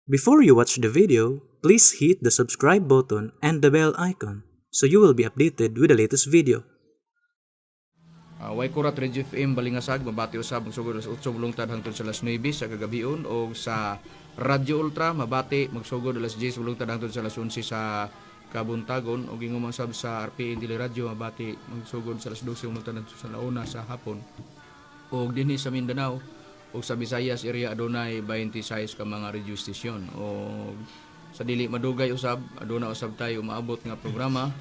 Before you watch the video, please hit the subscribe button and the bell icon so you will be updated with the latest video. Way Kurat Radio FM Balingasag mabati usab magsugod alas 8 bulungtad hangtod sa alas 9 sa kagabion, o sa Radio Ultra mabati magsugod alas 10 bulungtad hangtod sa alas 11 sa kabuntagon, ug ingon man sab sa RPN Dili Radio mabati magsugod sa alas 12 bulungtad hangtod sa 1 sa hapon. Og dinhi sa Mindanao ug sa Visayas area adunay 26 ka mga radio station. Og sa dili madugay usab, aduna usab tayo umaabot nga programa,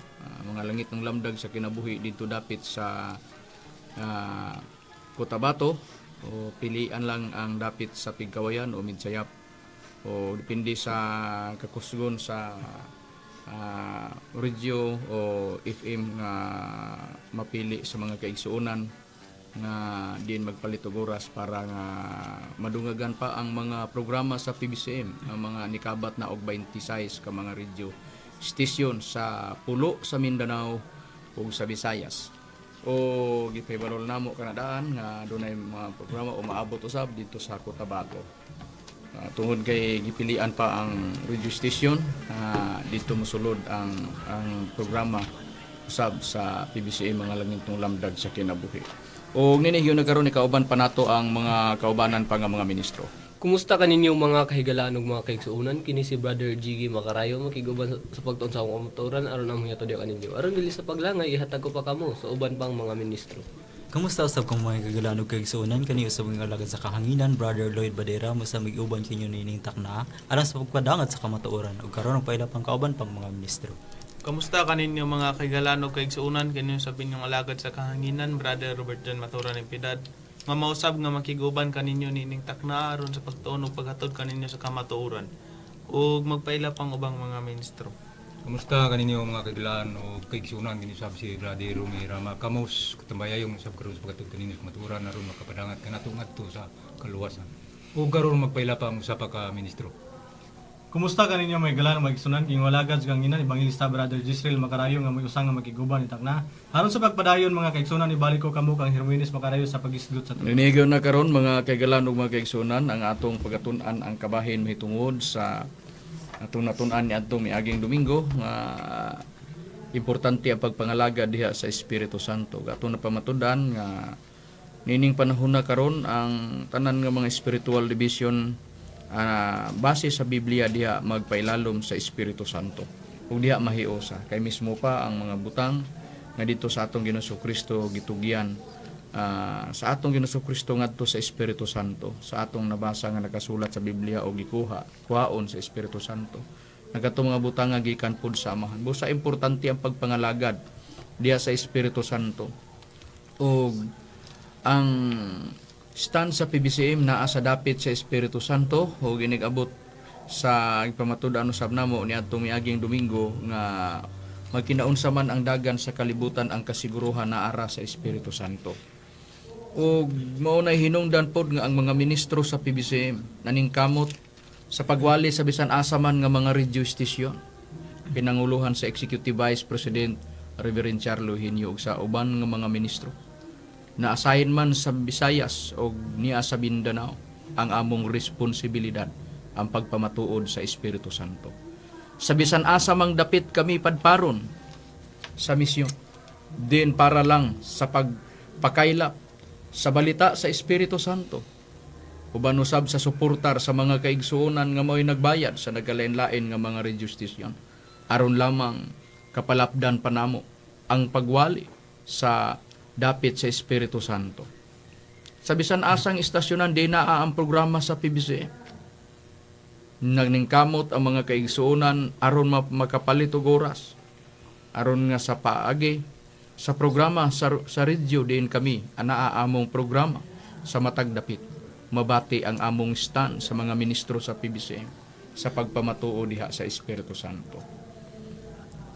mga langit ng lamdag sa kinabuhi, didto dapit sa Cotabato, o pilian lang ang dapit sa Pigkawayan o Midsayap, o depende sa kakusgon sa radio o FM nga mapili sa mga kaigsuonan nga diin magpalit og oras para nga madungagan pa ang mga programa sa PBCM, ang mga nikabat na og 26 ka mga radio station sa pulo sa Mindanao ug sa Visayas. O gipahibalo namo kanadaan nga dunay mga programa o maabot usab didto sa Cotabato. Tungod kay gipilian pa ang radio station, didto mosulod ang programa usab sa PBCM, mga langitong lamdag sa kinabuhi. O nini gyud na karon kauban pa nato ang mga kaubanan pa nga mga ministro. Kumusta kaninyo, mga kahigalaan ug mga kaigsuonan? Kini si Brother Jiggy Makarayo, makiguban sa pagtuon sa akong kamatuoran aron ang mga diha kaninyo. Aron dili sa paglangay, ihatag ko pa kamo sa uban pang mga ministro. Kamusta usab kang mga kagalaan ug kaigsuonan? Kani usab ang alagad sa kahanginan, Brother Lloyd Badera, mo sa mig-uban kinyo nining takna alang sa pagpadangat sa kamatuoran, ug karon ang paila pang kauban pang mga ministro. Kamusta kaninyo, mga kaigalaan ug kaigsuonan? Kini usab inyong alagad sa kahanginan, Brother Robert John Matura ng Pidad, nga mausab nga makiguban kaninyo nining takna aron sa pagtuon ug paghatod kaninyo sa kamatuoran, ug magpaila pang ubang mga ministro. Kamusta kaninyo, mga kaigalaan o kaigsuonan? Kini usab si Brother Rumi Rama Kamos katambayayong usab karon sa paghatod kaninyo sa kamatuoran aron makapadangat kanato ngadto sa kaluwasan. Ug karon magpaila pa ang usa pa ka ministro. Kumusta kaninyo, mga higalaan, mga igsunan? Inyong alagad sa kahanginan, Evangelista Brother Jisrael Makarayo, nga may usang nga makiguban ni takna. Aron sa pagpadayon, mga kaigsunan, ibalik ko kamo kang Herminis Makarayo sa pagisgot sa tulo. Ninigaw na karon, mga kaigalaan ug mga kaigsuonan, ang atong pagatun-an ang kabahin mahitungod sa atong natun-an niadtong miaging Domingo nga importante ang pagpangalaga diha sa Espiritu Santo. Atong napamatud-an nga nining panahon na karon, ang tanan nga mga spiritual division, base sa Biblia, diha magpailalom sa Espiritu Santo. Ug diha mahiusa kay mismo pa ang mga butang nga didto sa atong Ginoong Kristo gitugyan sa atong Ginoong Kristo ngadto sa Espiritu Santo, sa atong nabasa nga nakasulat sa Biblia o gikuha kuhaon sa Espiritu Santo. Nagato mga butang nga gikan pod sa Amahan. Busa importante ang pagpangalagad diha sa Espiritu Santo. Ug ang stand sa PBCM naa sa dapit sa Espiritu Santo, ug inig-abot sa pamatud-an usab namo niadtong miaging Domingo nga magkinaunsa man ang dagan sa kalibutan, ang kasiguruhan na ara sa Espiritu Santo. Ug mao nay hinungdan pod nga ang mga ministro sa PBCM naningkamot sa pagwali sa bisan asa man nga mga radio station, pinanguluhan sa Executive Vice President Reverend Charlo Hinyo ug sa uban nga mga ministro. Na-assign man sa Visayas o niya sa Mindanao, ang among responsibilidad ang pagpamatuod sa Espiritu Santo. Sa bisan asa mang dapit kami padparon sa misyon, din para lang sa pagpakaylap sa balita sa Espiritu Santo, uban usab sa suportar sa mga kaigsuonan nga mao'y nagbayad sa nagkalain-lain nga mga radio station, aron lamang kapalapdan pa namo ang pagwali sa dapit sa Espiritu Santo. Sa bisan asang istasyonan di naa ang programa sa PBC, nagningkamot ang mga kaigsuonan aron makapalit og oras aron nga sa paagi sa programa sa radyo diin kami anaa among programa sa matag dapit, mabati ang among stand sa mga ministro sa PBCM sa pagpamatuo diha sa Espiritu Santo.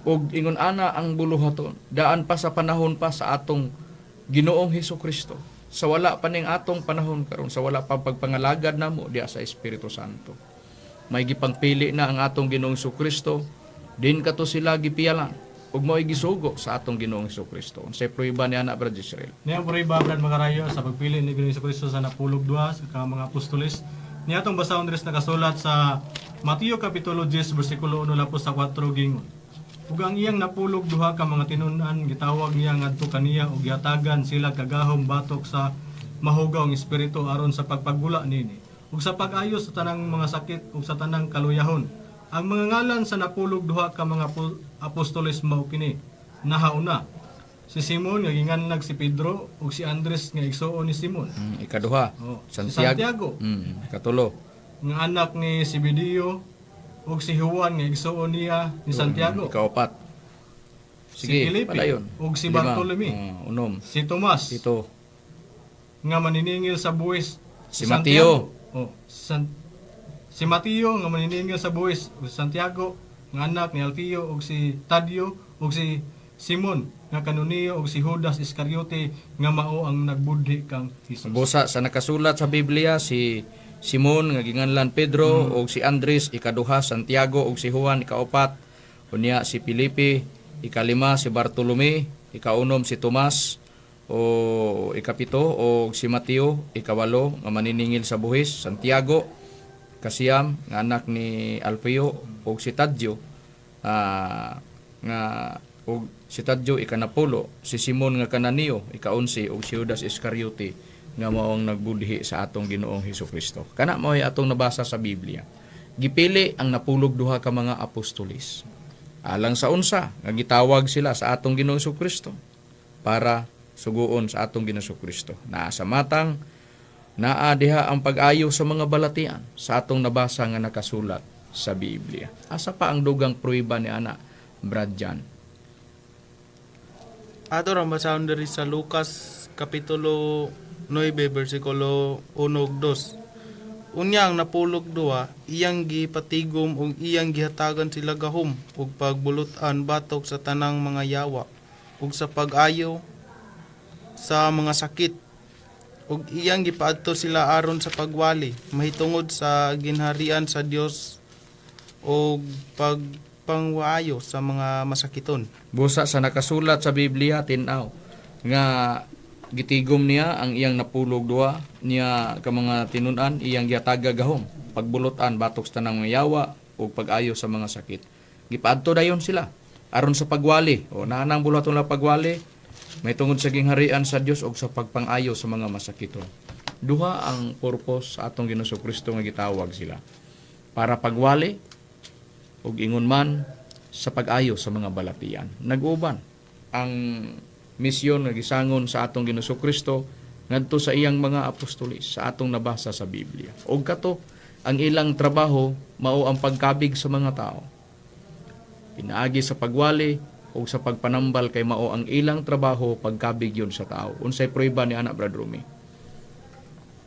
Ug ingon ana ang buluhaton daan pa sa panahon pa sa atong Ginoong Hesus Kristo, sa wala pa ning atong panahon karon, sa wala pa pagpangalagad namo diha sa Espiritu Santo, may gipangpili na ang atong Ginoong Hesus Kristo din kato sila gipiyalan ug mao'y gisugo sa atong Ginoong Hesus Kristo. Unsay prueba niya na, Brother Israel? Niya prueba, Brad Makarayo, sa pagpili ni Ginoong Kristo sa 12 ka mga apostoles. Niya atong basahon diri sa nakasulat sa Mateo kapitulo 10 bersikulo 1 lapos sa 4 gingon. Ug ang iyang napulog duha ka mga tinun-an gitawag niya ngadto kaniya ug gihatagan sila kagahom batok sa mahugaw ang espiritu aron sa pagpagula niini ug sa pag-ayos sa tanang mga sakit ug sa tanang kaluyahon. Ang mga ngalan sa napulog duha ka mga apostoles mao kini. Nahauna si Simon nga ginganlag si Pedro ug si Andres nga igsuon ni Simon. Ikaduha, Oh, si Santiago. Santiago Ikatulo. nga anak ni Zebedeo ug si Juan nga igsuon niya ni Santiago. Ikaapat. Si Sige, Felipe padayon. ug si Lima. Bartolome. Unom. Si Tomas Pito. nga maniningil sa buwis. Si Mateo. Oh, si Mateo nga maniningil sa buwis ug si Santiago nga anak ni Alfeo ug si Tadio ug si Simon nga kanuniyo ug si Judas Iscariote nga mao ang nagbudhi kang Jesus. Busa sa nakasulat sa Biblia si Simon nga ginganlan Pedro ug si Andres ikaduha, Santiago ug si Juan ikaupat, unya si Felipe ikalima, si Bartolome ikaunom, si Tomas o ikapito og si Mateo ikawalo nga maniningil sa buhis, Santiago kasiyam nga anak ni Alfeo ug si Tadeo nga og si Tadeo ikanapulo, si Simon nga Kananeo ikaunsi ug si Judas Iscariote nga mao ang nagbudhi sa atong Ginoong Hesukristo. Kana mao ay atong nabasa sa Biblia. Gipili ang napulog duha ka mga apostolis. Alang sa unsa nga gitawag sila sa atong Ginoong Hesukristo para suguon sa atong Ginoong Hesukristo. Naa sa matang naa diha ang pag-ayo sa mga balatian sa atong nabasa nga nakasulat sa Biblia. Asa pa ang dugang pruweba ni ana, Brad Jan? Ato rang basahon diri sa Lucas kapitulo 9 bersikulo 1 ug 2. Unya ang napulog duha iyang gipatigom ug iyang gihatagan sila gahom ug pagbulutan batok sa tanang mga yawa ug sa pag-ayo sa mga sakit ug iyang gipaadto sila aron sa pagwali mahitungod sa ginharian sa Dios ug pagpangwaayo sa mga masakiton. Busa sa nakasulat sa Biblia tin-aw nga gitigom niya ang iyang napulog duha niya ka mga tinun-an iyang gihataga gahom pagbulutan batok sa tanang mga yawa ug pag-ayo sa mga sakit. Gipaadto dayon sila aron sa pagwali o naanang buluhaton la pagwali may tungod sa gingharian sa Dios ug sa pagpangayo sa mga masakiton. Duha ang purpose sa atong Ginoong Kristo nga gitawag sila para pagwali ug ingon man sa pag-ayo sa mga balatian. Nag-uban ang misyon nga gisangon sa atong Ginoong Kristo ngadto sa iyang mga apostoles sa atong nabasa sa Biblia. Og kato ang ilang trabaho mao ang pagkabig sa mga tao. Pinaagi sa pagwali o sa pagpanambal kay mao ang ilang trabaho pagkabig yun sa tao. Unsay prueba ni anak Brad Rumi?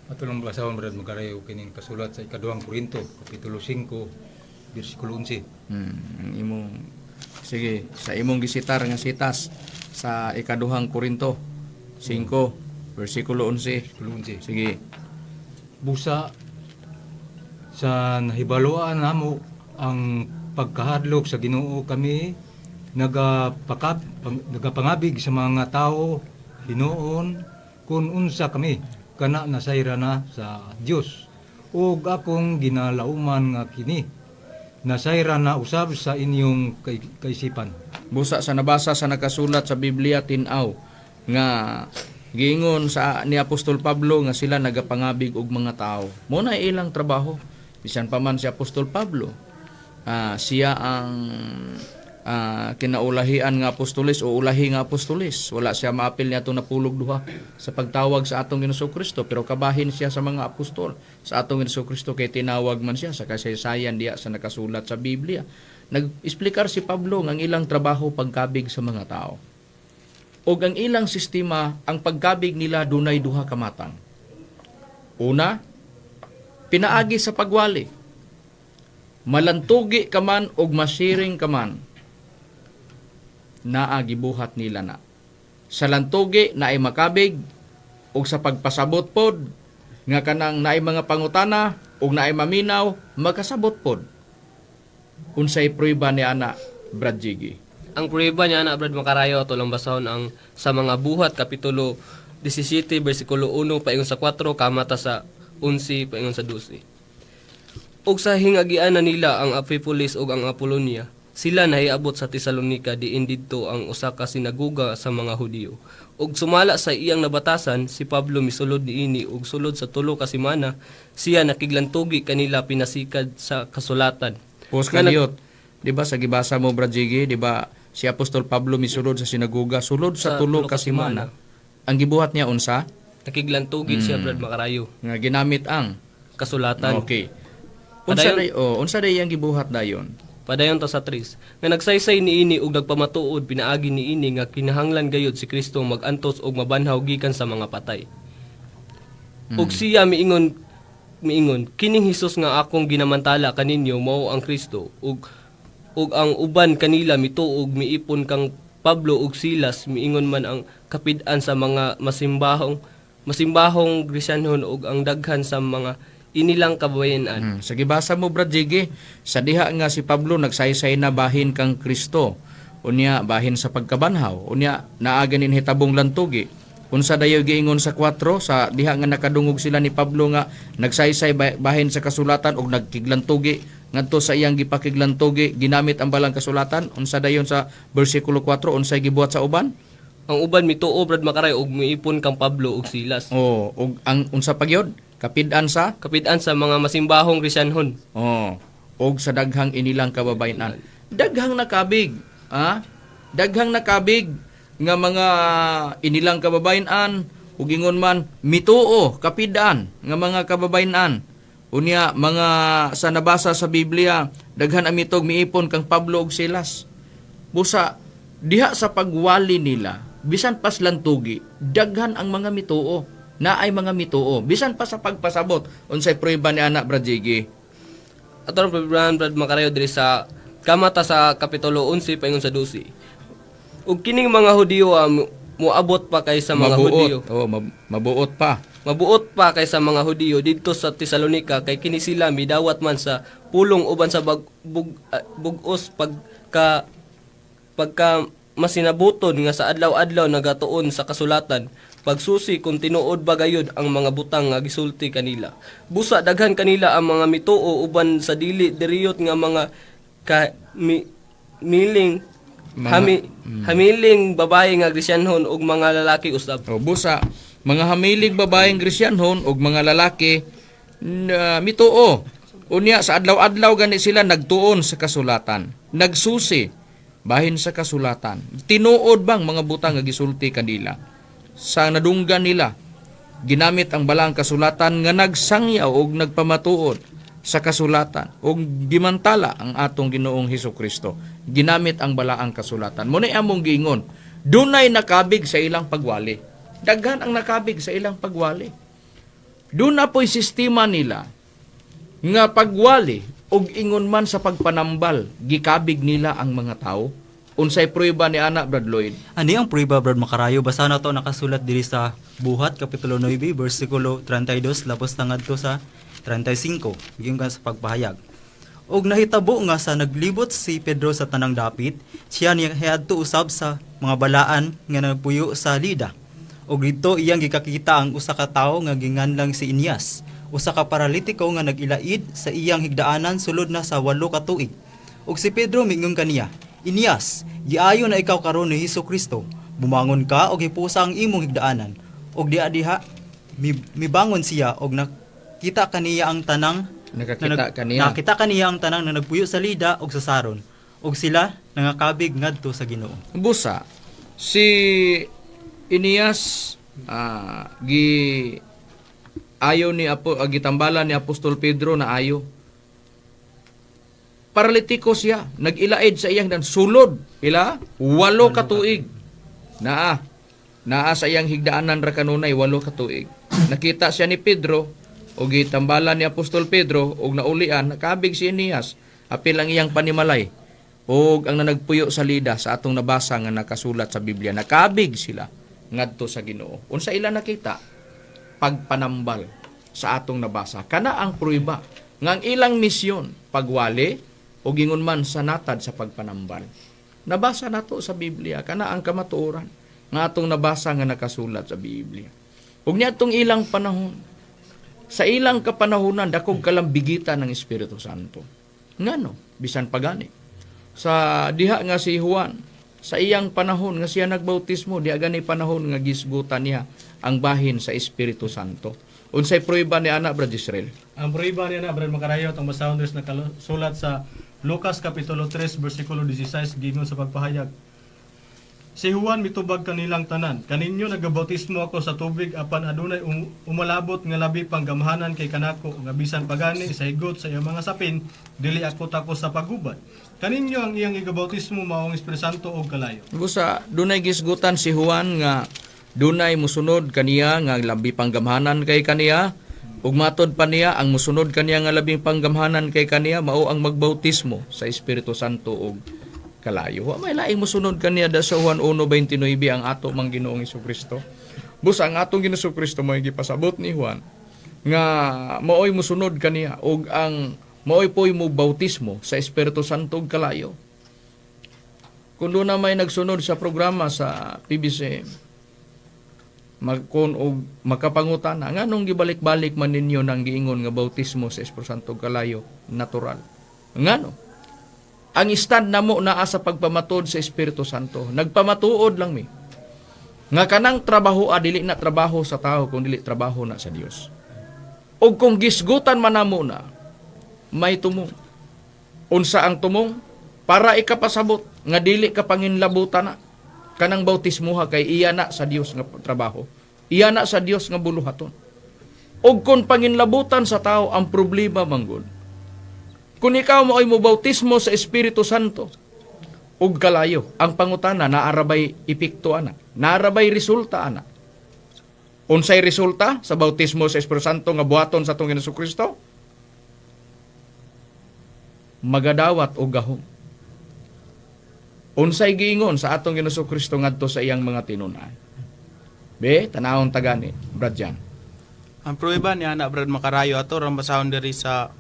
Ato lang basahon Brad Makarayo kining kasulat sa ikaduhang Korinto kapitulo 5 bersikulo 11. Ang imong sige sa imong gisitar nga sitas sa ikaduhang Korinto 5 bersikulo 11. Bersikulo 11. Sige. Busa sa nahibaloan namo ang pagkahadlok sa Ginoo kami nagapangabig sa mga tao hinuon kung unsa kami kana nasayra na sa Dios ug akong ginalauman nga kini nasayra na usab sa inyong kaisipan. Busa sa nabasa sa nakasulat sa Biblia tin-aw nga giingon sa ni Apostol Pablo nga sila nagapangabig og mga tao. Mo na ilang trabaho. Bisan pa man si Apostol Pablo, siya ang kinaulahian nga apostoles o ulahi nga apostoles. Wala siya maapil niya atong napulog duha sa pagtawag sa atong Ginoong Kristo, pero kabahin siya sa mga apostol sa atong Ginoong Kristo kay tinawag man siya sa kasaysayan diya sa nakasulat sa Biblia. Nag-explicar si Pablo nga ang ilang trabaho pagkabig sa mga tao. Og ang ilang sistema, ang pagkabig nila dunay duha ka matang. Una, pinaagi sa pagwali. Malantugi ka man og masiring ka man, naa gibuhat nila na. Sa lantugi naay makabig og sa pagpasabot pod nga kanang naay mga pangutana og naay maminaw makasabot pod. Unsay prueba ni ana Brad Jiggy? Ang pruweba niya na Brad Makarayo ato lang basahon ang sa mga buhat kapitulo 17 bersikulo 1 paingon sa 4 kamata sa 11 paingon sa 12. Og sa hingagian na nila ang Amphipolis ug ang Apollonia, sila nahiabot sa Tesalonica diin didto ang usa ka sinagoga sa mga Hudiyo. Ug sumala sa iyang nabatasan, si Pablo misulod niini ug sulod sa 3 ka semana siya nakiglantugi kanila pinasikad sa kasulatan. Pos kaniyot, di ba sa gibasa mo, Brad Jiggy, di ba si Apostol Pablo misulod sa sinagoga, sulod sa 3 ka semana. Ang gibuhat niya unsa? Nakiglantugi siya, Brad Makarayo, Nga ginamit ang kasulatan. Okay. Unsa day oh, unsa day ang gibuhat dayon? Padayon ta sa 3. Nga nagsaysay niini og nagpamatuod pinaagi niini nga kinahanglan gayud si Kristo magantos og mabanhaw gikan sa mga patay. Ug siya miingon miingon kining Hesus nga akong ginamantala kaninyo mao ang Kristo ug ug ang uban kanila mituo og miipon kang Pablo ug Silas miingon man ang kapid-an sa mga masimbahong masimbahong Gresyanhon ug ang daghan sa mga inilang kababayen-an. Sa gibasa mo, Brad Jiggy, sa diha nga si Pablo nagsaysay na bahin kang Kristo. Unya bahin sa pagkabanhaw, unya naa ganin hitabong lantugi. Unsa dayo giingon sa 4 sa diha nga nakadungog sila ni Pablo nga nagsaysay bahin sa kasulatan og nagkiglantugi ngadto sa iyang gipakiglantugi ginamit ang balang kasulatan? Unsa dayon sa bersikulo 4, unsay gibuhat sa uban? Ang uban mituo, Brad Makaray, og miipon kang Pablo ug Silas. Oh, og ang unsa pagyod kapid-an sa Kapid-an sa mga masimbahong Gresyanhon. Oh, og sa daghang inilang kababayen-an. Daghang nakabig, ah? Daghang nakabig nga mga inilang kababayen-an ug ingon man mituo kapid-an nga mga kababayen-an. Unya mga sa nabasa sa Biblia, daghan ang mitog miipon kang Pablo ug Silas. Busa diha sa pagwali nila, bisan pas lantugi, daghan ang mga mituo. Naay mga mituo, bisan pa sa pagpasabot unsay prueba ni anak, Brad Jiggy? Ato ang Brad Brad Makarayo diri sa Kamata sa Kapitulo 11 paingon sa 12. Ug kining mga Hudiyo moabot pa kay sa mga Hudiyo. Mabuot. Oh, mabuot pa. Mabuot pa kay sa mga Hudiyo didto sa Tesalonika kay kini sila midawat man sa pulong uban sa bug-os pagka pagka masinabuton nga sa adlaw-adlaw nagatuon sa kasulatan pagsusi kung tinuod ba gayud ang mga butang nga gisulti kanila. Busa daghan kanila ang mga mituo uban sa dili diriyot nga mga ka, mi, miling hamiling babae nga Gresyanhon ug mga lalaki usab. O busa mga hamilig babaeng Gresyanhon ug mga lalaki na mituo. Unya sa adlaw-adlaw gani sila nagtuon sa kasulatan, nagsusi bahin sa kasulatan. Tinuod bang mga butang nga gisulti kanila? Sa nadunggan nila, ginamit ang balang kasulatan nga nagsangyaw og nagpamatuod sa kasulatan ug gimantala ang atong Ginoong Hesus Kristo. Ginamit ang balaang kasulatan. Mo ni among giingon, dunay nakabig sa ilang pagwali. Daghan ang nakabig sa ilang pagwali. Doon na po'y sistema nila nga pagwali og ingon man sa pagpanambal, gikabig nila ang mga tao. Unsay prueba ni ana, Brad Lloyd? Ani ang prueba, Brad Makarayo, basta na to nakasulat diri sa Buhat Kapitulo 9 bersikulo 32 lapos na ngadto sa 35 gikan sa pagpahayag. Og nahitabo nga sa naglibot si Pedro sa tanang dapit, siya niya hiadto usab sa mga balaan nga nagpuyo sa Lida. Og didto iyang gikakita ang usa ka tawo nga ginganlang si Inyas, usa ka paralitiko nga nagilaid sa iyang higdaanan sulod na sa 8 ka tuig. Og si Pedro miingon kaniya, "Inyas, giayo na ikaw karon ni Hesus Kristo. Bumangon ka og hipusa ang imong higdaanan." Og diha diha mibangon siya og nakita kaniya ang tanang Nakakita na kaniya. Nakita kaniya ang tanang na nagpuyo sa Lida og sa Saron. Og sila nangakabig ngadto sa Ginoo. Busa si Inias gi ayo ni apo gitambalan ni Apostol Pedro na ayo. Paralitiko siya, nag-ilaid sa iyang dan sulod ila 8 ka tuig. Naa naa sa iyang higdaanan ra kanunay 8 ka tuig. Nakita siya ni Pedro o gitambalan ni Apostol Pedro og naulian nakabig si Inias apil ang iyang panimalay og ang nanagpuyo sa Lida sa atong nabasa nga nakasulat sa Biblia, nakabig sila ngadto sa Ginoo. Unsa ila nakita? Pagpanambal sa atong nabasa. Kana ang prueba nga ang ilang misyon pagwali o gingon man sa natad sa pagpanambal. Nabasa nato sa Biblia kana ang kamatuoran nga atong nabasa nga nakasulat sa Biblia. Ug niadtong ilang panahon. Sa ilang kapanahunan dakog kalambigitan ng Espiritu Santo. Ngano, bisan pagani. Sa diha nga si Juan, sa iyang panahon nga siya nagbautismo, diha gani panahon nga gisgutan niya ang bahin sa Espiritu Santo. Unsay prueba ni ana, Brad Israel? Ang prueba niya na, Brad Makarayo, ang basahon diri sa nakasulat sa Lucas Kapitulo 3, versikulo 16, giingon sa pagpahayag. Si Juan mitubag kanilang tanan, "Kaninyo nagabautismo ako sa tubig apan adunay umalabot nga labi pang gamhanan kay kanako nga bisan pagani sa higot sa iyang mga sapin dili ako takos sa pagubad. Kaninyo ang iyang igabautismo mao ang Espiritu Santo og kalayo." Busa dunay gisgutan si Juan nga dunay musunod kaniya nga labi panggamhanan kay kaniya, ug matod pa niya ang musunod kaniya nga labing panggamhanan kay kaniya mao ang magbautismo sa Espiritu Santo ug kalayo. Wa may laing musunod kaniya da sa Juan 1:29 ang ato mang Ginoong Kristo. Busa ang atong Ginoong Kristo mo'y gipasabot ni Juan nga maoy musunod kaniya ug ang maoy po'y mo bautismo sa Espiritu Santo ug kalayo. Kung doon na may nagsunod sa programa sa PBC, magkon og makapangutana, nganong gibalik-balik man ninyo nang giingon nga bautismo sa Espiritu Santo ug kalayo natural? Ngano? Ang stand namo naa sa pagpamatod sa Espiritu Santo. Nagpamatuod lang mi nga kanang trabaho dili na trabaho sa tao kung dili trabaho na sa Dios. Og kung gisgutan man namo na, may tumong. Unsa ang tumong? Para ikapasabot nga dili ka panginlabutan na kanang bautismoha kay iya na sa Dios nga trabaho. Iya na sa Dios nga buluhaton. Og kung panginlabutan sa tao ang problema manggod. Kung ikaw mo ay mo bautismo sa Espiritu Santo ug kalayo, ang pangutana, naarabay epekto ana? Naarabay resulta ana? Unsay resulta sa bautismo sa Espiritu Santo nga buhaton sa atong Ginoong Kristo? Magadawat og gahom. Unsay giingon sa atong Ginoong Kristo ngadto sa iyang mga tinun-an? Be, tanawon tagani, Brad Jan. Ang pruweba ni ana, Brad Makarayo, ato rang basahon diri sa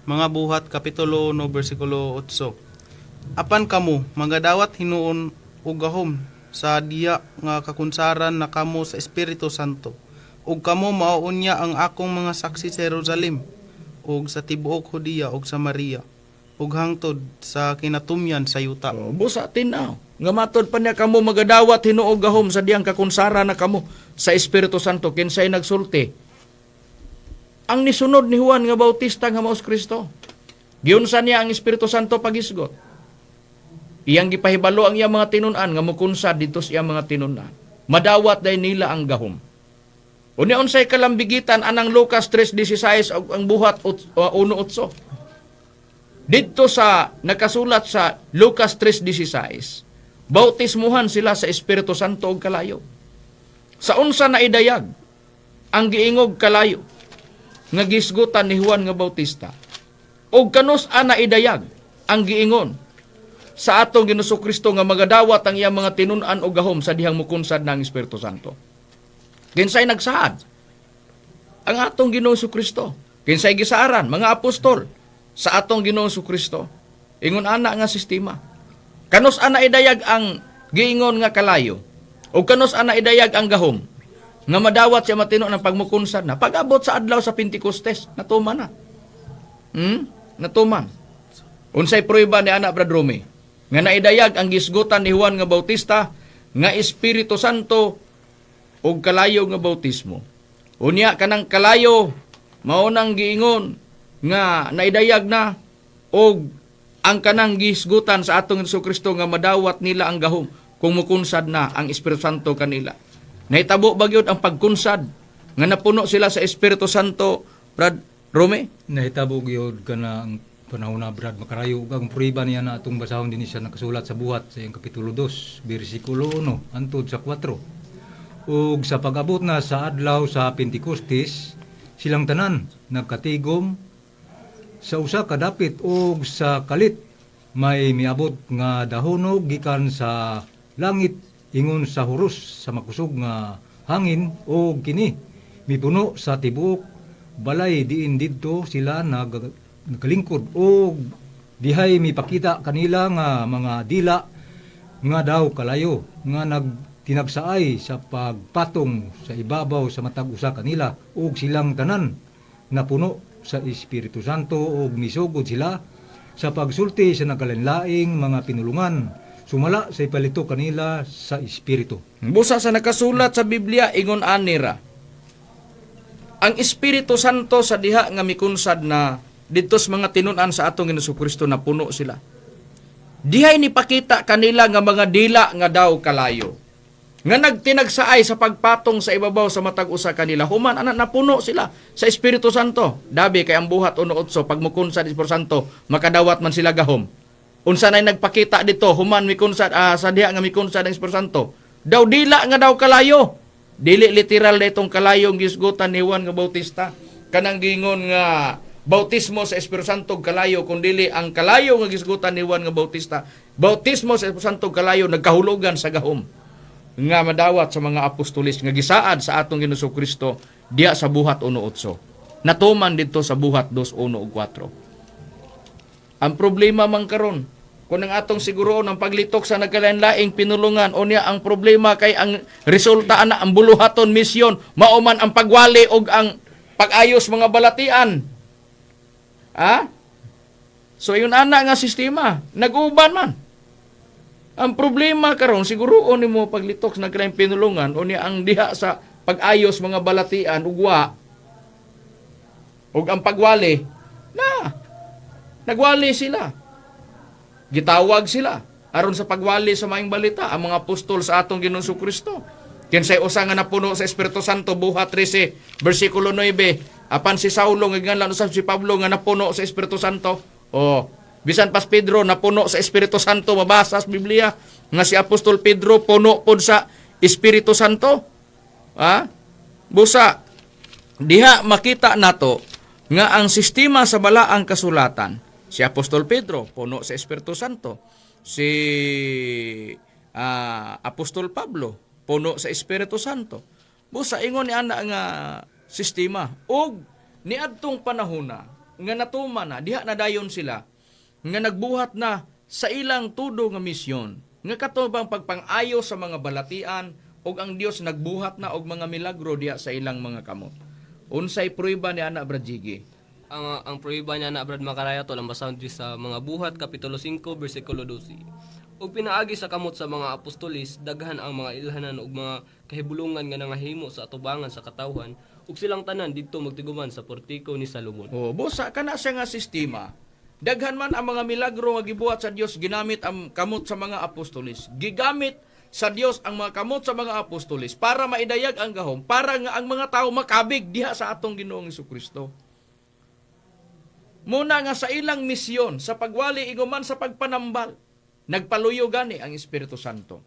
Mga Buhat kapitulo 1 bersikulo 8. Apan kamo magadawat hinuon og gahom sa diya nga kakunsaran na kamo sa Espiritu Santo. Ug kamo mao unya ang akong mga saksi sa Jerusalem ug sa tibuok Judea ug Samaria ug hangtod sa kinatumyan sa yuta. Oh, busa tinaw. Nga matod pa niya kamo magadawat hinuog gahom sa diyang kakunsara na kamo sa Espiritu Santo. Kinsay nagsulti? Ang nisunod ni Juan nga Bautista nga mao si Kristo. Giunsa niya ang Espiritu Santo pagisgot. Iyang gipahibalo ang iyang mga tinun-an nga mukunsad dito sa iyang mga tinun-an. Madawat day nila ang gahom. Unya unsay kalambigitan anang Lucas 3:16 ug ang Buhat 1:8? Didto sa nakasulat sa Lucas 3:16, bautismuhan sila sa Espiritu Santo ug kalayo. Sa unsa na idayag ang giingog kalayo nga gisgutan ni Juan nga Bautista? Og kanus ana idayag ang giingon sa atong Ginoong Kristo nga magadawat ang iyang mga tinun-an og gahom sa dihang mukunsad ng Espiritu Santo? Kinsay nagsaad? Ang atong Ginoong Kristo. Kinsay gisaaran? Mga apostol sa atong Ginoong Kristo. Ingon ana nga sistema. Kanus ana idayag ang giingon nga kalayo? O kanus ana idayag ang gahom nga madawat siya matino ng pagmukunsad na? Pag-abot sa adlaw sa Pentecostes, natuman na. Natuman. Unsay prueba ni ana, Brad Rome? Nga naidayag ang gisgutan ni Juan nga Bautista nga Espiritu Santo ug kalayo nga bautismo. Unya kanang kalayo mao nang giingon nga naidayag na og ang kanang gisgutan sa atong Hesus Kristo nga madawat nila ang gahom kung mukunsad na ang Espiritu Santo kanila. Nahitabo ba gyud ang pagkunsad nga napuno sila sa Espiritu Santo, Brad Rome? Nahitabo gyud kana ang panahon na, Brad Makarayo, ug ang prueba niya na atong basahon dinhi sa nakasulat sa Buhat sa iyang kapitulo 2 bersikulo 1 hantod sa 4. Ug sa pag-abot na sa adlaw sa Pentecostes, silang tanan nagkatigom sa usa ka dapit, ug sa kalit may miabot nga dahunog gikan sa langit ingon sa huros sa makusog nga hangin, ug kini mipuno sa tibuok balay diin didto sila nagkalingkod. Ug dihay mipakita kanila nga mga dila nga daw kalayo nga nagtinagsaay sa pagpatong sa ibabaw sa matag usa kanila, ug silang tanan Napuno sa Espiritu Santo ug misugod sila sa pagsulti sa nagkalainlaing mga pinulungan sumala sa ipalito kanila sa Espiritu. Busa sa nakasulat sa Biblia, ingon anira. Ang Espiritu Santo sa diha nga mikunsad na didto sa mga tinun-an sa atong Ginoong Kristo, na puno sila. Dihay ni pakita kanila nga mga dila nga daw kalayo nga nagtinagsaay sa pagpatong sa ibabaw sa matag usa kanila. Human ana, napuno sila sa Espiritu Santo. Dabi kay ang Buhat 1:8, pag mukunsad Espiritu Santo, makadawat man sila gahom. Unsa nay nagpakita dito human mikunsad, sa diha nga mikunsad ang Espiritu Santo? Daw dila nga daw kalayo. Dili literal na itong kalayong gisgutan ni Juan nga Bautista, kanang gingon nga bautismo sa Espiritu Santo kalayo, kun dili ang kalayo nga gisgutan ni Juan nga Bautista. Bautismo sa Espiritu Santo kalayo nagkahulugan sa gahom nga madawat sa mga apostolis nga gisaad sa atong Ginoong Kristo diya sa Buhat 1:8. Natuman didto sa Buhat 2:1 ug 4. Ang problema man karon, kung ang atong siguroon ang paglitok sa nagkalain-laing pinulungan, unya ang problema kay ang resulta ana, ang buluhaton misyon mao man ang pagwali og ang pag-ayos mga balatian. Ha? So yun ana nga sistema, nag-uban man. Ang problema karon, siguroon nimo paglitok sa nagkalaing pinulungan, unya ang diha sa pag-ayos mga balatian ugwa ug ang pagwali na nagwali sila. Gitawag sila aron sa pagwali sa maayong balita, ang mga apostol sa atong Ginoong Kristo. Kinsay usa nga napuno sa Espiritu Santo, Buhat 13 bersikulo 9. Apan si Saulo nga ginganlan usab si Pablo nga napuno sa Espiritu Santo. Oh, bisan pas Pedro napuno sa Espiritu Santo, mabasa sa Biblia nga si Apostol Pedro puno pod sa Espiritu Santo. Ha? Busa diha makita nato nga ang sistema sa balaang kasulatan, si Apostol Pedro puno sa Espiritu Santo, si Apostol Pablo puno sa Espiritu Santo. Busa ingon ni ana nga sistema og niadtong panahona nga natuman na diha na dayon sila nga nagbuhat na sa ilang tudo nga misyon nga katubang pagpang-ayo sa mga balatian, ug ang Dios nagbuhat na og mga milagro diha sa ilang mga kamot. Unsay prueba ni ana, Brad Jiggy? Ang prueba niya na, Brad Makaraya, to lang basahon diri sa mga Buhat kapitulo 5 bersikulo 12. Ug pinaagi sa kamot sa mga apostolis, daghan ang mga ilhanan ug mga kahibulungan nga nangahimo sa atubangan sa katawhan, ug silang tanan didto magtiguman sa portiko ni Salomon. Oh, busa kana siya nga sistema. Daghan man ang mga milagro nga gibuhat sa Dios ginamit ang kamot sa mga apostolis. Gigamit sa Dios ang mga kamot sa mga apostolis para maidayag ang gahom, para nga ang mga tao makabig diha sa atong Ginoong Kristo. Muna nga sa ilang misyon, sa pagwali iguman sa pagpanambal, nagpaluyo gani ang Espiritu Santo.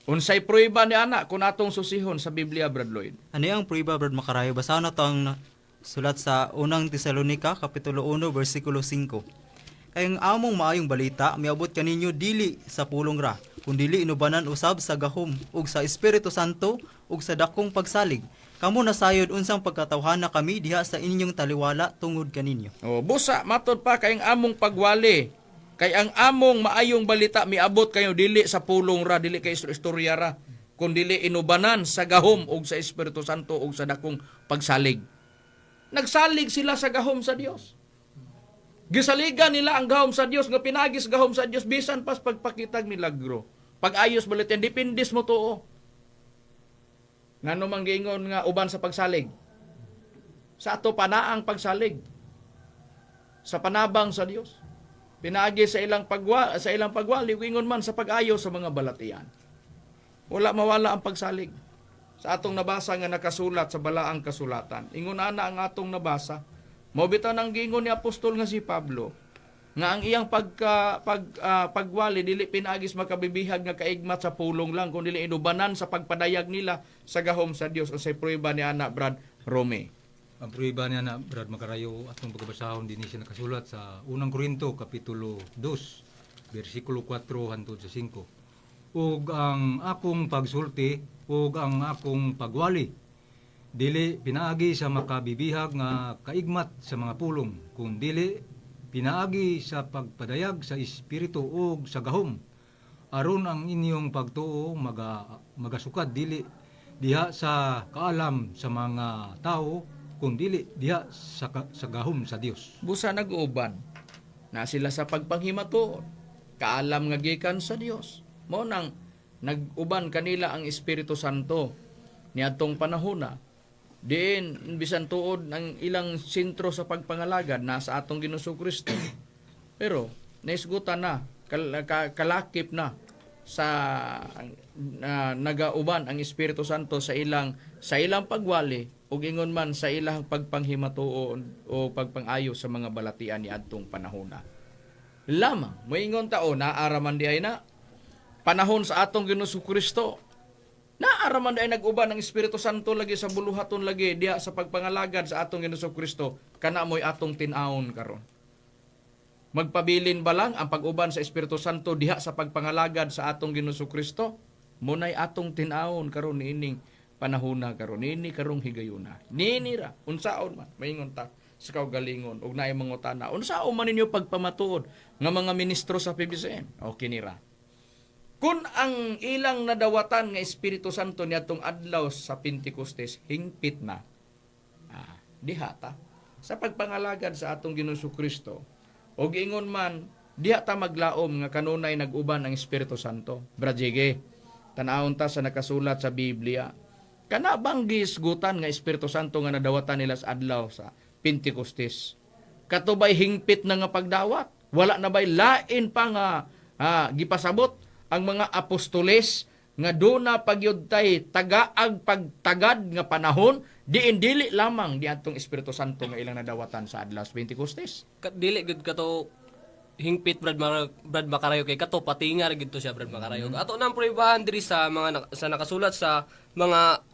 Unsay prueba ni ana kung atong susihon sa Biblia, Brad Lloyd? Ano ang prueba, Brad Makarayo? Basahon na to ang sulat sa unang Tesalonika, Kapitulo 1, versikulo 5. Kay ang among maayong balita, miabot kaninyo dili sa pulong ra, kundili inubanan usab sa gahom, ug sa Espiritu Santo, ug sa dakong pagsalig. Kamo nasayod unsang pagkatawhana kami diha sa inyong taliwala tungod kaninyo. O, busa matod pa kay ang among pagwali, kay ang among maayong balita miabot kayo dili sa pulong ra, dili kay istorya ra, kun dili inubanan sa gahom ug sa Espiritu Santo ug sa dakong pagsalig. Nagsalig sila sa gahom sa Dios. Gisaligan nila ang gahom sa Dios nga pinagis gahom sa Dios bisan pas pagpakitag milagro. Pag-ayos baliten, dependis mo tuo. Ngano man giingon nga uban sa pagsalig? Sa ato panaang pagsalig sa panabang sa Dios. Pinaagi sa ilang pagwali ug ingon man sa pag-ayo sa mga balatian. Wala mawala ang pagsalig. Sa atong nabasa nga nakasulat sa balaang kasulatan. Ingon ana ang atong nabasa. Mao bitaw nang giingon ni apostol nga si Pablo nga ang iyang pagwali dili pinaagis makabibihag nga kaigmat sa pulong lang, kun dili inubanan sa pagpadayag nila sa gahom sa Dios. Unsay prueba ni ana, Brad Rome? Ang prueba niya na, Brad Makarayo, atong pagkabasahon din siya nakasulat sa unang Korinto kapitulo 2 bersikulo 4 hantod sa 5. Ug ang akong pagsulti ug ang akong pagwali dili pinaagi sa makabibihag nga kaigmat sa mga pulong, kun dili pinaagi sa pagpadayag sa espiritu ug sa gahom, aron ang inyong pagtuo magasukad dili diha sa kaalam sa mga tao. kung dili diha sa gahom sa Dios. Busa nag-uban na sila sa pagpanghimatuod, kaalam nga gikan sa Dios. Mao nang nag-uban kanila ang Espiritu Santo niadtong panahona. Diin bisan tuod ang ilang sentro sa pagpangalagad nasa atong Ginoong Kristo. Pero naisgutan na, kalakip na sa nagauban ang Espiritu Santo sa ilang pagwali ug ingon man sa ilang pagpanghimatuon o pagpangayo sa mga balatian ni adtong panahona. Lamang moingon ta, o naa ra man di ay na panahon sa atong Ginoong Kristo. Naa ra man di ay nag-uban ang Espiritu Santo lagi sa buluhaton lagi diha sa pagpangalagad sa atong Ginoong Kristo, kana mo'y atong tin-awon karon. Magpabilin ba lang ang pag-uban sa Espiritu Santo diha sa pagpangalagad sa atong Ginoong Kristo? Munay atong tin-awon karon niining panahona karon, niini karong higayuna. Niini ra unsaon man maingon ta sa kaugalingon ug naay mangutana, unsaon man ninyo pagpamatuod nga mga ministro sa PBCM? Okay nira. Kung ang ilang nadawatan nga Espiritu Santo niadtong adlaw sa Pentecostes hingpit na, diha ta sa pagpangalagad sa atong Ginoong Kristo og ingon man diha ta maglaom nga kanunay nag-uban ang Espiritu Santo. Brajige, tan-awon ta sa nakasulat sa Biblia. Kana bang gihisgutan nga Espiritu Santo nga nadawatan nila sa adlaw sa Pentecostes, kato ba'y hingpit na nga pagdawat? Wala na ba'y lain pa nga gipasabot ang mga apostoles nga duna pagyud tay tagaag pagtagad nga panahon diin dili lamang di atong Espiritu Santo nga ilang nadawatan sa adlaw sa Pentecostes? Dili gud kato hingpit, Brad, Brad Makarayo, kay kato patinga ra gid to siya, Brad Makarayo. Ato nang pruebahan diri sa mga sa nakasulat sa mga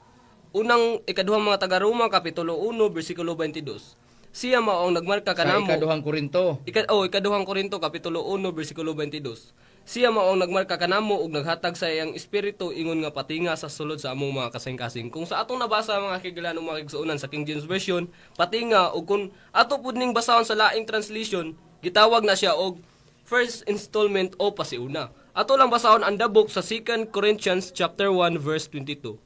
unang ikaduhang mga taga-Roma kapitulo 1 bersikulo 22. Siya mao ang nagmarka Sa kanamo. Ikaduhang Korinto. Ikaduhang Korinto kapitulo 1 bersikulo 22. Siya mao ang nagmarka kanamo ug naghatag sa iyang espiritu ingon nga patinga sa sulod sa among mga kasing-kasing. Kung sa atong nabasa, mga kiglan ug mga kigsuonan, sa King James Version, patinga, ug kung ato pud ning basahon sa laing translation, gitawag na siya og first installment o pasiuna. Ato lang basahon ang dabok sa 2 Corinthians chapter 1 verse 22.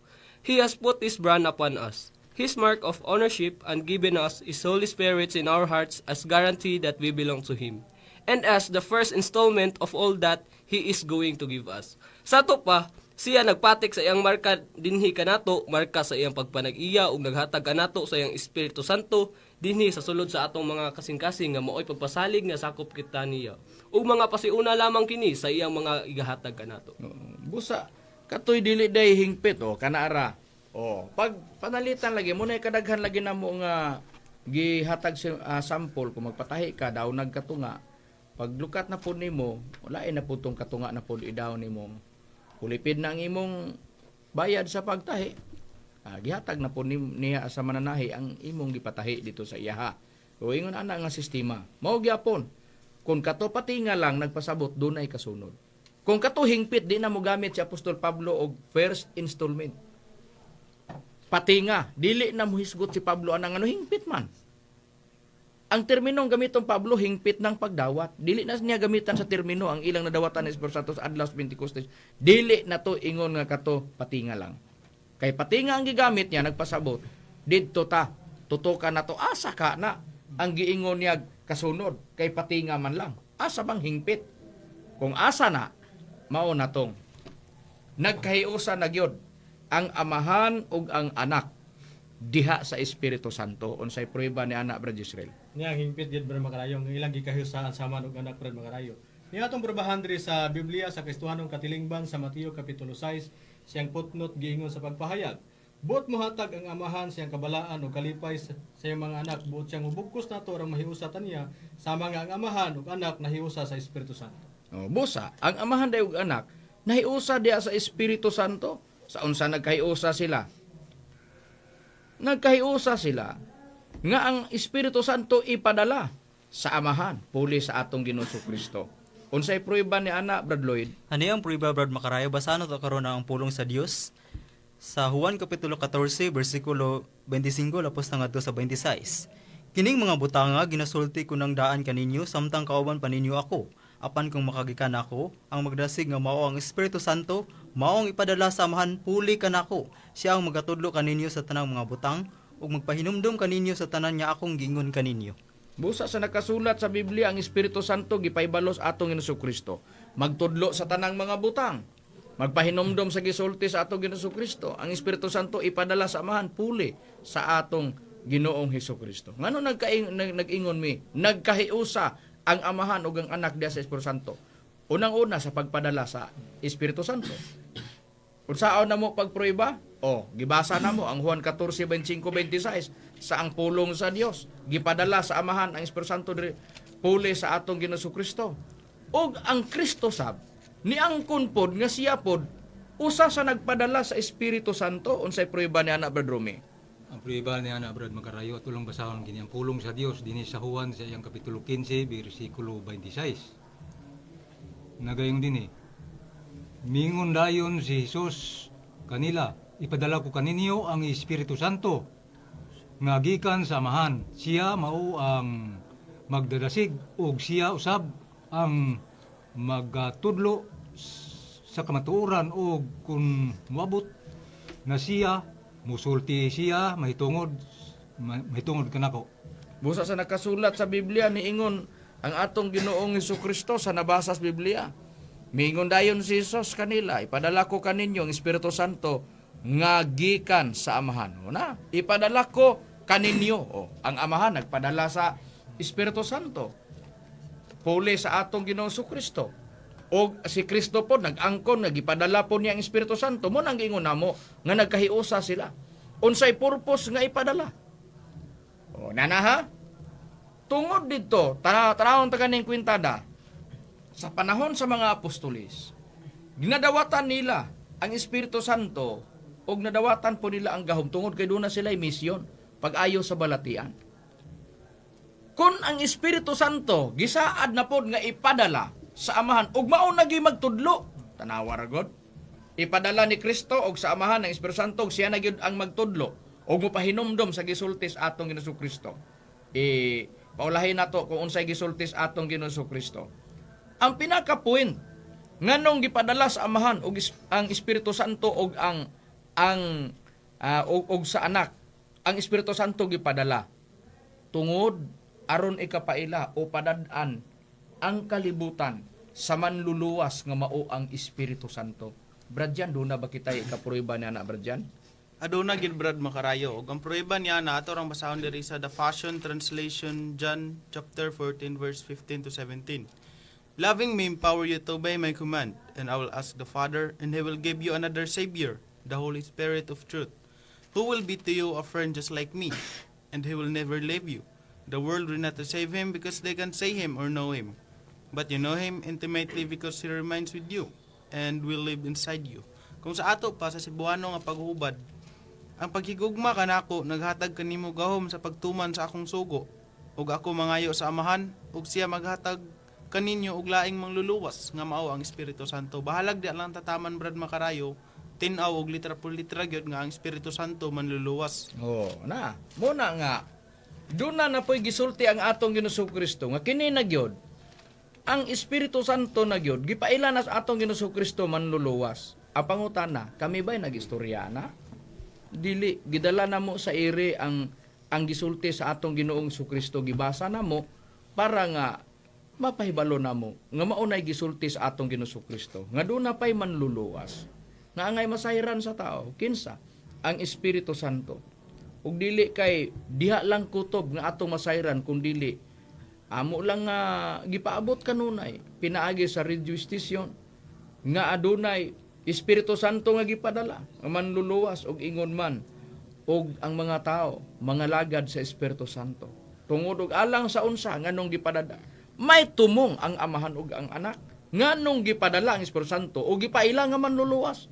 He has put his brand upon us, his mark of ownership, and given us his Holy Spirit in our hearts as guarantee that we belong to him, and as the first installment of all that he is going to give us. Sa ato pa, siya nagpatik sa iyang marka dinhi kanato, marka sa iyang pagpanag-iya, ug naghatag kanato sa iyang Espiritu Santo dinhi sa sulod sa atong mga kasing-kasing nga maoy pagpasalig nga sakop kita niya. Ug mga pasiuna lamang kini sa iyang mga igahatag kanato. Oo. Busa katoy dili day hingpit o kana ara. O pag panalitan lagi mo na kadaghan lagi namo nga gihatag si sample. Kung magpatahi ka daw nagkatunga, paglukat na pud nimo, wala na pud tong katunga na pud idaw nimo, kulipid na ang imong bayad sa pagtahi. Gihatag na pud niya sa mananahi ang imong gipatahi dito sa iyaha. O ingon ana nga sistema, mao gyapon kung kato patinga lang nagpasabot dunay kasunod. Kung kato hingpit, di na mo gamit si Apostol Pablo og first installment. Patinga, dili na mo hisgot si Pablo anang ano hingpit man. Ang terminong gamiton Pablo, hingpit ng pagdawat. Dili na niya gamitan sa termino ang ilang nadawatan ni Espiritu Santo sa adlaw sa Pentecostes. Dili na to ingon nga kato patinga lang. Kay patinga ang gigamit niya nagpasabot. Didto ta tutukan na to, asa ka na ang giingon niya kasunod kay patinga man lang. Asa bang hingpit? Kung asa na, mao na tong nagkahiusa na gyud ang Amahan ug ang Anak diha sa Espiritu Santo. Unsay prueba ni ana, Brad Israel? Niya ang hingpit gid, Brad Makarayo, ang ilang gikahiusaan sa Amahan ug Anak, Brad Makarayo. Niya atong probahan diri sa Biblia sa Kristohanong katilingban sa Mateo kapitulo 6, siyang footnote giingon sa pagpahayag. Buot mohatag ang Amahan siyang kabalaan ug kalipay sa iyang mga anak, buot siyang mubugkos nato aron mahiusa ta niya sama nga ang Amahan ug Anak nahiusa sa Espiritu Santo. Oh, busa, ang Amahan day ug Anak nahiusa diha sa Espiritu Santo. Sa unsa nagkahiusa sila? Nagkahiusa sila nga ang Espiritu Santo ipadala sa Amahan puli sa atong Ginoong Kristo. Unsay prueba ni ana, Brad Lloyd? Ano ang prueba, Brad Makarayo? Basa na to karon ang pulong sa Dios sa Juan kapitulo 14 bersikulo 25 lapos na ngadto sa 26. Kining mga butanga ginasulti ko ng daan kaninyo samtang kauban pa ninyo ako. Apan kung makagikan ako, ang magdasig nga mao ang Espiritu Santo, mao ang ipadala sa Amahan puli kanako. Siya ang magatudlo kaninyo sa tanang mga butang. ug magpahinumdom kaninyo sa tanan nga akong giingon kaninyo. Busa sa nakasulat sa Biblia ang Espiritu Santo gipaibalos atong Ginoong Kristo. Magtudlo sa tanang mga butang. Magpahinomdom sa gisulti sa atong Ginoong Kristo. Ang Espiritu Santo ipadala sa Amahan puli sa atong Ginoong Hesus Kristo. Ngano nag-ingon mi, nagkahiusa ang Amahan ug ang Anak diha sa Espiritu Santo. Unang-una sa pagpadala sa Espiritu Santo. Unsaon na mo pagprueba? O, gibasa na mo ang Juan 14:25-26 sa ang pulong sa Dios. Gipadala sa Amahan ang Espiritu Santo diri puli sa atong Ginoong Kristo. Og ang Kristo sab niangkon pod nga siya pod usa sa nagpadala sa Espiritu Santo. Unsay prueba ni ana, Brad Rumi? Ang prueba ni ana, Brad Makarayo, at tulong basahon kini ang pulong sa Dios dinhi sa Juan sa iyang kapitulo 15 bersikulo 26. Nagayong dinhi. Mingon dayon si Jesus kanila, "Ipadala ko kaninyo ang Espiritu Santo nga gikan sa Amahan. Siya mao ang magdadasig ug siya usab ang magatudlo sa kamatuoran, ug kung moabot na siya, musulti siya mahitungod kanako." Busa sa nakasulat sa Biblia, niingon ang atong Ginoong Kristo sa nabasa sa Biblia. Miingon dayon si Jesus kanila, "Ipadala ko kaninyo ang Espiritu Santo nga gikan sa Amahan." O na, ipadala ko kaninyo. O, ang Amahan nagpadala sa Espiritu Santo puli sa atong Ginoong Kristo. O si Kristo po nag-angkon, nagipadala po niya ang Espiritu Santo. Mo nang giingon namo nga nagkahiusa sila. Unsay purpose nga ipadala? O, nana ha? Tungod dito, tanawon ta kaning kwintada. Sa panahon sa mga apostolis, ginadawatan nila ang Espiritu Santo og nadawatan po nila ang gahom tungod kay doon na sila misyon pag-ayo sa balatian. Kung ang Espiritu Santo gisaad na pod nga ipadala sa Amahan ug mao na gyud magtudlo, tanawa ra god. Ipadala ni Kristo og sa Amahan ang Espiritu Santo ug siya na gyud ang magtudlo ug mopahinumdom sa gisulti sa atong Ginoong Kristo. E paulahin nato kung unsay gisulti sa atong Ginoong Kristo. Ang pinaka-point nganong gipadala sa Amahan og ang Espiritu Santo og ang ang ah, og, og sa Anak ang Espiritu Santo, gipadala tungod aron ikapaila o padad-an ang kalibutan sa manluluwas nga mao ang Espiritu Santo. Brad Jan, doon na ba kita ikaprueba niya na, Brad Jan? Aduna gid, Brad Makarayo. Ug ang prueba niya na ato rang basahon diri sa The Passion Translation, John chapter 14 verse 15 to 17. "Loving me empower you to obey my command, and I will ask the Father, and he will give you another Savior, the Holy Spirit of truth, who will be to you a friend just like me, and he will never leave you. The world will not receive him because they can see him or know him. But you know him intimately because he remains with you and will live inside you." Kung sa ato pa sa Cebuano nga paghubad, "Ang paghigugma kanako naghatag kanimo gahom sa pagtuman sa akong sugo. Ug ako mangayo sa Amahan ug siya maghatag kaninyo og laing mangluluwas nga mao ang Espiritu Santo." Bahalag di lang tataman, Brad Makarayo, tin-aw og litra por litra gyud nga ang Espiritu Santo manluluwas. Oh, na. Muna nga doon na na po'y gisulti ang atong Ginoong Kristo nga kini na gyud ang Espiritu Santo na gyud gipaila na sa atong Ginoong Kristo manluluwas. Ang pangutana, kami ba'y nagistorya na? Dili, gidala na mo sa ere ang gisulti sa atong Ginoong Kristo, gibasa na mo para nga mapahibalo na mo nga mao nay gisulti sa atong Ginoong Kristo nga doon na pa'y manluluwas nga angay masayran sa tao. Kinsa? Ang Espiritu Santo. Ug dili kay diha lang kutob nga atong masayran, kung dili amo lang nga gipaabot kanunay pinaagi sa radio station nga adunay Espiritu Santo nga gipadala nga manluluwas, og ingon man og ang mga tao mga lagad sa Espiritu Santo tungod og alang sa unsa, nganong gipadala. May tumong ang Amahan ug ang Anak nganong gipadala ang Espiritu Santo o gipaila nga manluluwas,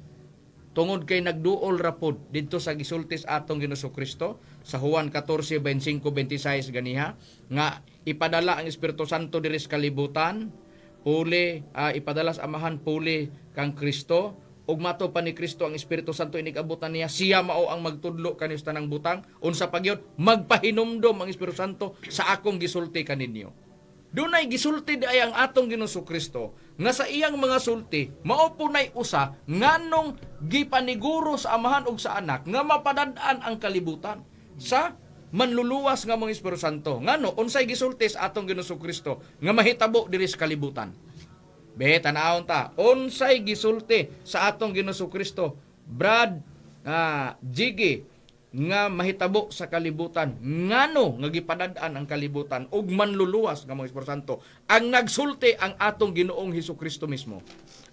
tungod kay nagduol ra pod didto sa gisulti sa atong Ginoong Kristo sa Juan 14:25 26 ganiha nga ipadala ang Espiritu Santo diri sa kalibutan puli ipadala sa Amahan puli kang Kristo, ug mato pa ni Kristo ang Espiritu Santo inig-abutan niya, siya mao ang magtudlo kaniyo sa tanang butang. Unsa pa gyud? Magpahinumdom ang Espiritu Santo sa akong gisulti kaninyo. Dunay gisulti di ay ang atong Ginoong Kristo nga sa iyang mga sulti mao po nay usa nganong gipaniguro sa Amahan ug sa Anak nga mapadad-an ang kalibutan. Sa manluluwas nga mga Espiritu Santo. Ngano unsay gisulti sa atong Ginoong Kristo nga mahitabo diri sa kalibutan? Be, tan-awon ta. Unsay gisulti sa atong Ginoong Kristo, Brad Jiggy, nga mahitabo sa kalibutan? Ngano nga gipadad-an ang kalibutan og manluluwas nga mga Espiritu Santo? Ang nagsulti ang atong Ginoong Hesus Kristo mismo.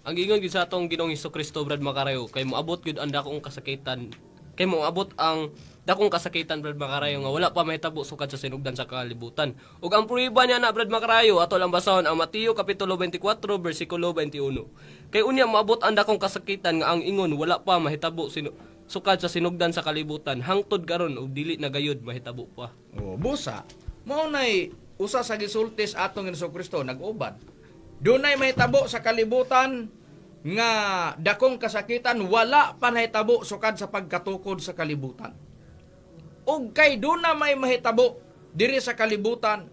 Ang giingon gyud sa atong Ginoong Kristo, Brad Makarayo, kay moabot gyud ang dakong kasakitan. Kay moabot ang dakong kasakitan, Brad Makarayo, nga wala pa mahitabo sukad sa sinugdan sa kalibutan. Ug ang prueba niya na, Brad Makarayo, ato lang basahon ang Mateo kapitulo 24 bersikulo 21. Kay unya moabot ang dakong kasakitan nga ang ingon wala pa mahitabo sukad sa sinugdan sa kalibutan hangtod karon ug dili na gayud mahitabo pa. O, busa, mao nay usa sa gisulti sa atong Ginoong Kristo nag-uban. Dunay mahitabo sa kalibutan nga dakong kasakitan, wala pa nahitabo sukad sa pagkatukod sa kalibutan. Ug kay duna may mahitabo diri sa kalibutan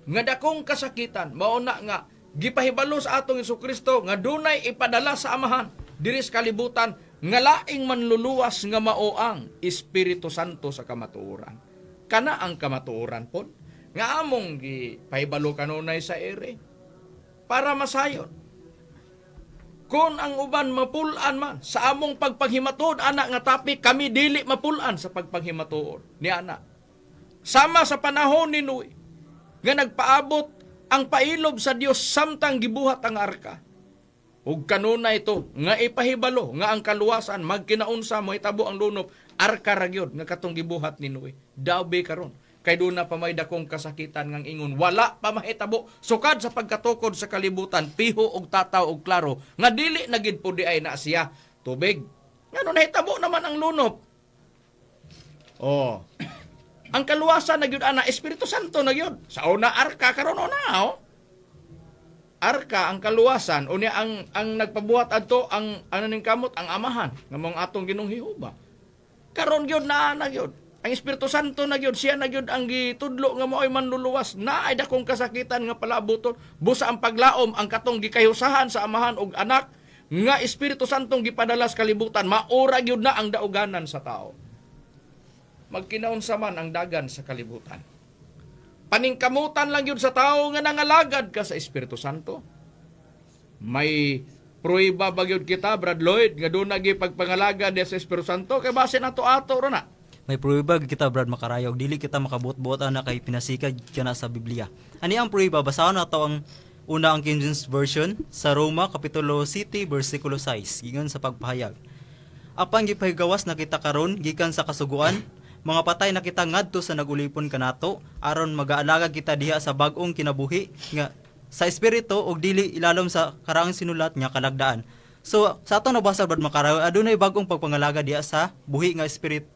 nga dakong kasakitan, mao na nga gipahibalo sa atong Hesus Kristo nga dunay ipadala sa Amahan diri sa kalibutan nga laing manluluwas nga mao ang Espiritu Santo sa kamatuoran. Kana ang kamatuoran pod nga among gipahibalo kanunay sa ere para masayon. Kung ang uban mapulan man sa among pagpanghimatod ana nga topic, kami dili mapulan sa pagpanghimatuod ni ana. Sama sa panahon ni Noe nga nagpaabot ang pailob sa Dios samtang gibuhat ang arka. Ug kanunay ito nga ipahibalo nga ang kaluwasan magkinaunsa mahitabo ang lunop, arka ra gyud nga katong gibuhat ni Noe. Daw be karon kay doon na pa may dakong kasakitan ngang ingon wala pa mahitabo sukad sa pagkatukod sa kalibutan, piho og tataw og klaro nga dili na gid po di ay na siya tubig. Ngano nahitabo naman ang lunop? Oh. Ang kaluwasan na gyud ana Espiritu Santo na gyud. Sa una arka, karon una oh. Arka ang kaluwasan, unya ang nagpabuhat adto ang ano ning kamot ang Amahan nga mong atong Ginoong Jehova. Karon gyud naa na gyud. Ang Espiritu Santo na gyud, siya na gyud ang gitudlo nga mao'y manluluwas. Naay dakong kasakitan nga palabuton. Busa ang paglaom ang katong gikahiusahan sa Amahan ug Anak nga Espiritu Santong gipadala sa kalibutan, maura gyud na ang dauganan sa tao. Magkinaunsa man ang dagan sa kalibutan. Paningkamutan lang yun sa tao nga nangalagad ka sa Espiritu Santo. May pruweba ba gyud kita, Brad Lloyd, nga doon nagi pagpangalagad sa Espiritu Santo? Kay base na to ato ro na. May pruweba gyud kita, Brad Makarayo, ug dili kita makabuot-buot ana kay pinasikad kana sa Biblia. Ani ang pruweba, basahon nato ang una, ang King James Version sa Roma kapitulo 7 bersikulo 6, giingon sa pagpahayag. Apan gipahigawas na kita karon gikan sa kasuguan, mga patay na kita ngadto sa nagulipon kanato aron magaalagad kita diha sa bag-ong kinabuhi nga sa espiritu ug dili ilalom sa karaang sinulat nga kalagdaan. So sa ato nabasa, Brad Makarayo, adunay bag-ong pagpangalaga diha sa buhi nga espiritu.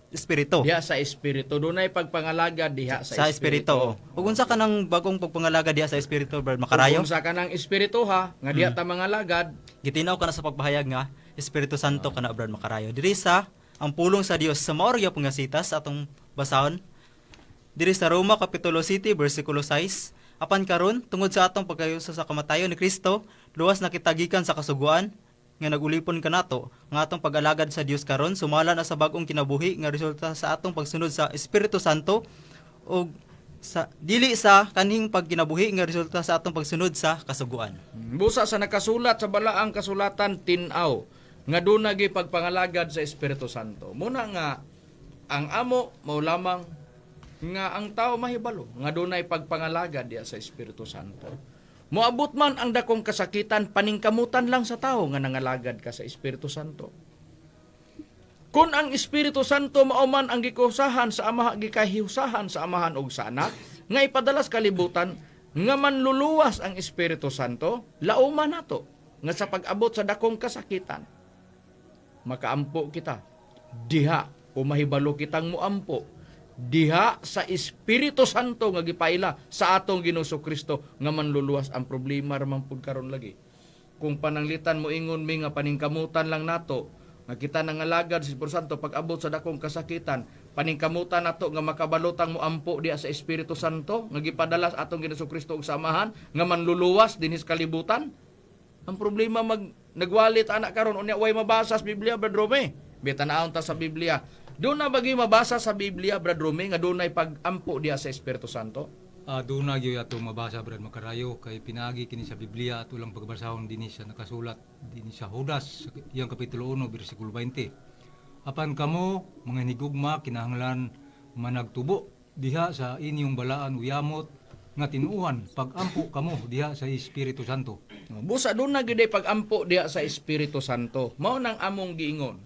Diha sa Espiritu. Dunay pagpangalaga diha sa Sa espiritu. Oh. Ug unsa kanang bagong pagpangalaga diha sa espiritu, Brad Makarayo? Kung unsa ka ng Espiritu ha, nga diha ta mangalagad, Gitinaw kana sa pagpahayag nga Espiritu Santo kana, Brad Makarayo. Diri sa ang pulong sa Dios sa mao gyapon nga sitas atong basahon. Diri sa Roma kapitulo 7 bersikulo 6, apan karon tungod sa atong pagkayusa sa kamatayon ni Kristo, luwas na kita gikan sa kasuguan nga nagulipon kanato, nga atong pag-alagad sa Dios karon sumala na sa bag-ong kinabuhi nga resulta sa atong pagsunod sa Espiritu Santo ug sa dili sa kanhing pagkinabuhi nga resulta sa atong pagsunod sa kasuguan. Busa sa nakasulat sa balaang kasulatan, tin-aw nga doon nagi pagpangalagad sa Espiritu Santo. Muna nga ang amo mao lamang nga ang tao mahibalo nga dunay pagpangalagad diya sa Espiritu Santo. Moabot man ang dakong kasakitan, paningkamutan lang sa tao nga nangalagad ka sa Espiritu Santo. Kung ang Espiritu Santo mao man ang gikusahan sa Amahan, gikahiusahan sa Amahan ug sa Anak nga ipadala sa kalibutan nga manluluwas ang Espiritu Santo, lauman nato nga sa pag-abot sa dakong kasakitan makaampo kita diha o mahibalo kitang muampo diha sa Espiritu Santo nga gipaila sa atong Ginoong Kristo nga manluluwas. Ang problema ra man pud karon lagi kung pananglitan mo ingon mi nga paningkamutan lang nato nga kita nangalagad sa Espiritu Santo pag abot sa dakong kasakitan, paningkamutan nato nga makabalotang moampo diha sa Espiritu Santo nga gipadala sa atong Ginoong Kristo ug sa Amahan nga manluluwas dinhi sa kalibutan. Ang problema mag nagwalit anak karon, unya way mabasa sa Biblia, Brad Rome. Bitan ta sa Biblia. Doon na bagi mabasa sa Biblia, Brad Rumi, nga dunay pag-ampo diha sa Espiritu Santo? Doon na gyud ato mabasa, Brad Makarayo, kay pinagi kini sa Biblia, ato lang pagbasahon dinhi sa nakasulat dinhi sa Judas iyang kapitulo 1 bersikulo 20. Apan kamo, mga hinigugma, kinahanglan managtubo diha sa inyong balaan uyamot nga tinuohan, pagampo kamo diha sa Espiritu Santo. Busa doon na gyud pag-ampo diha sa Espiritu Santo. Mao nang among giingon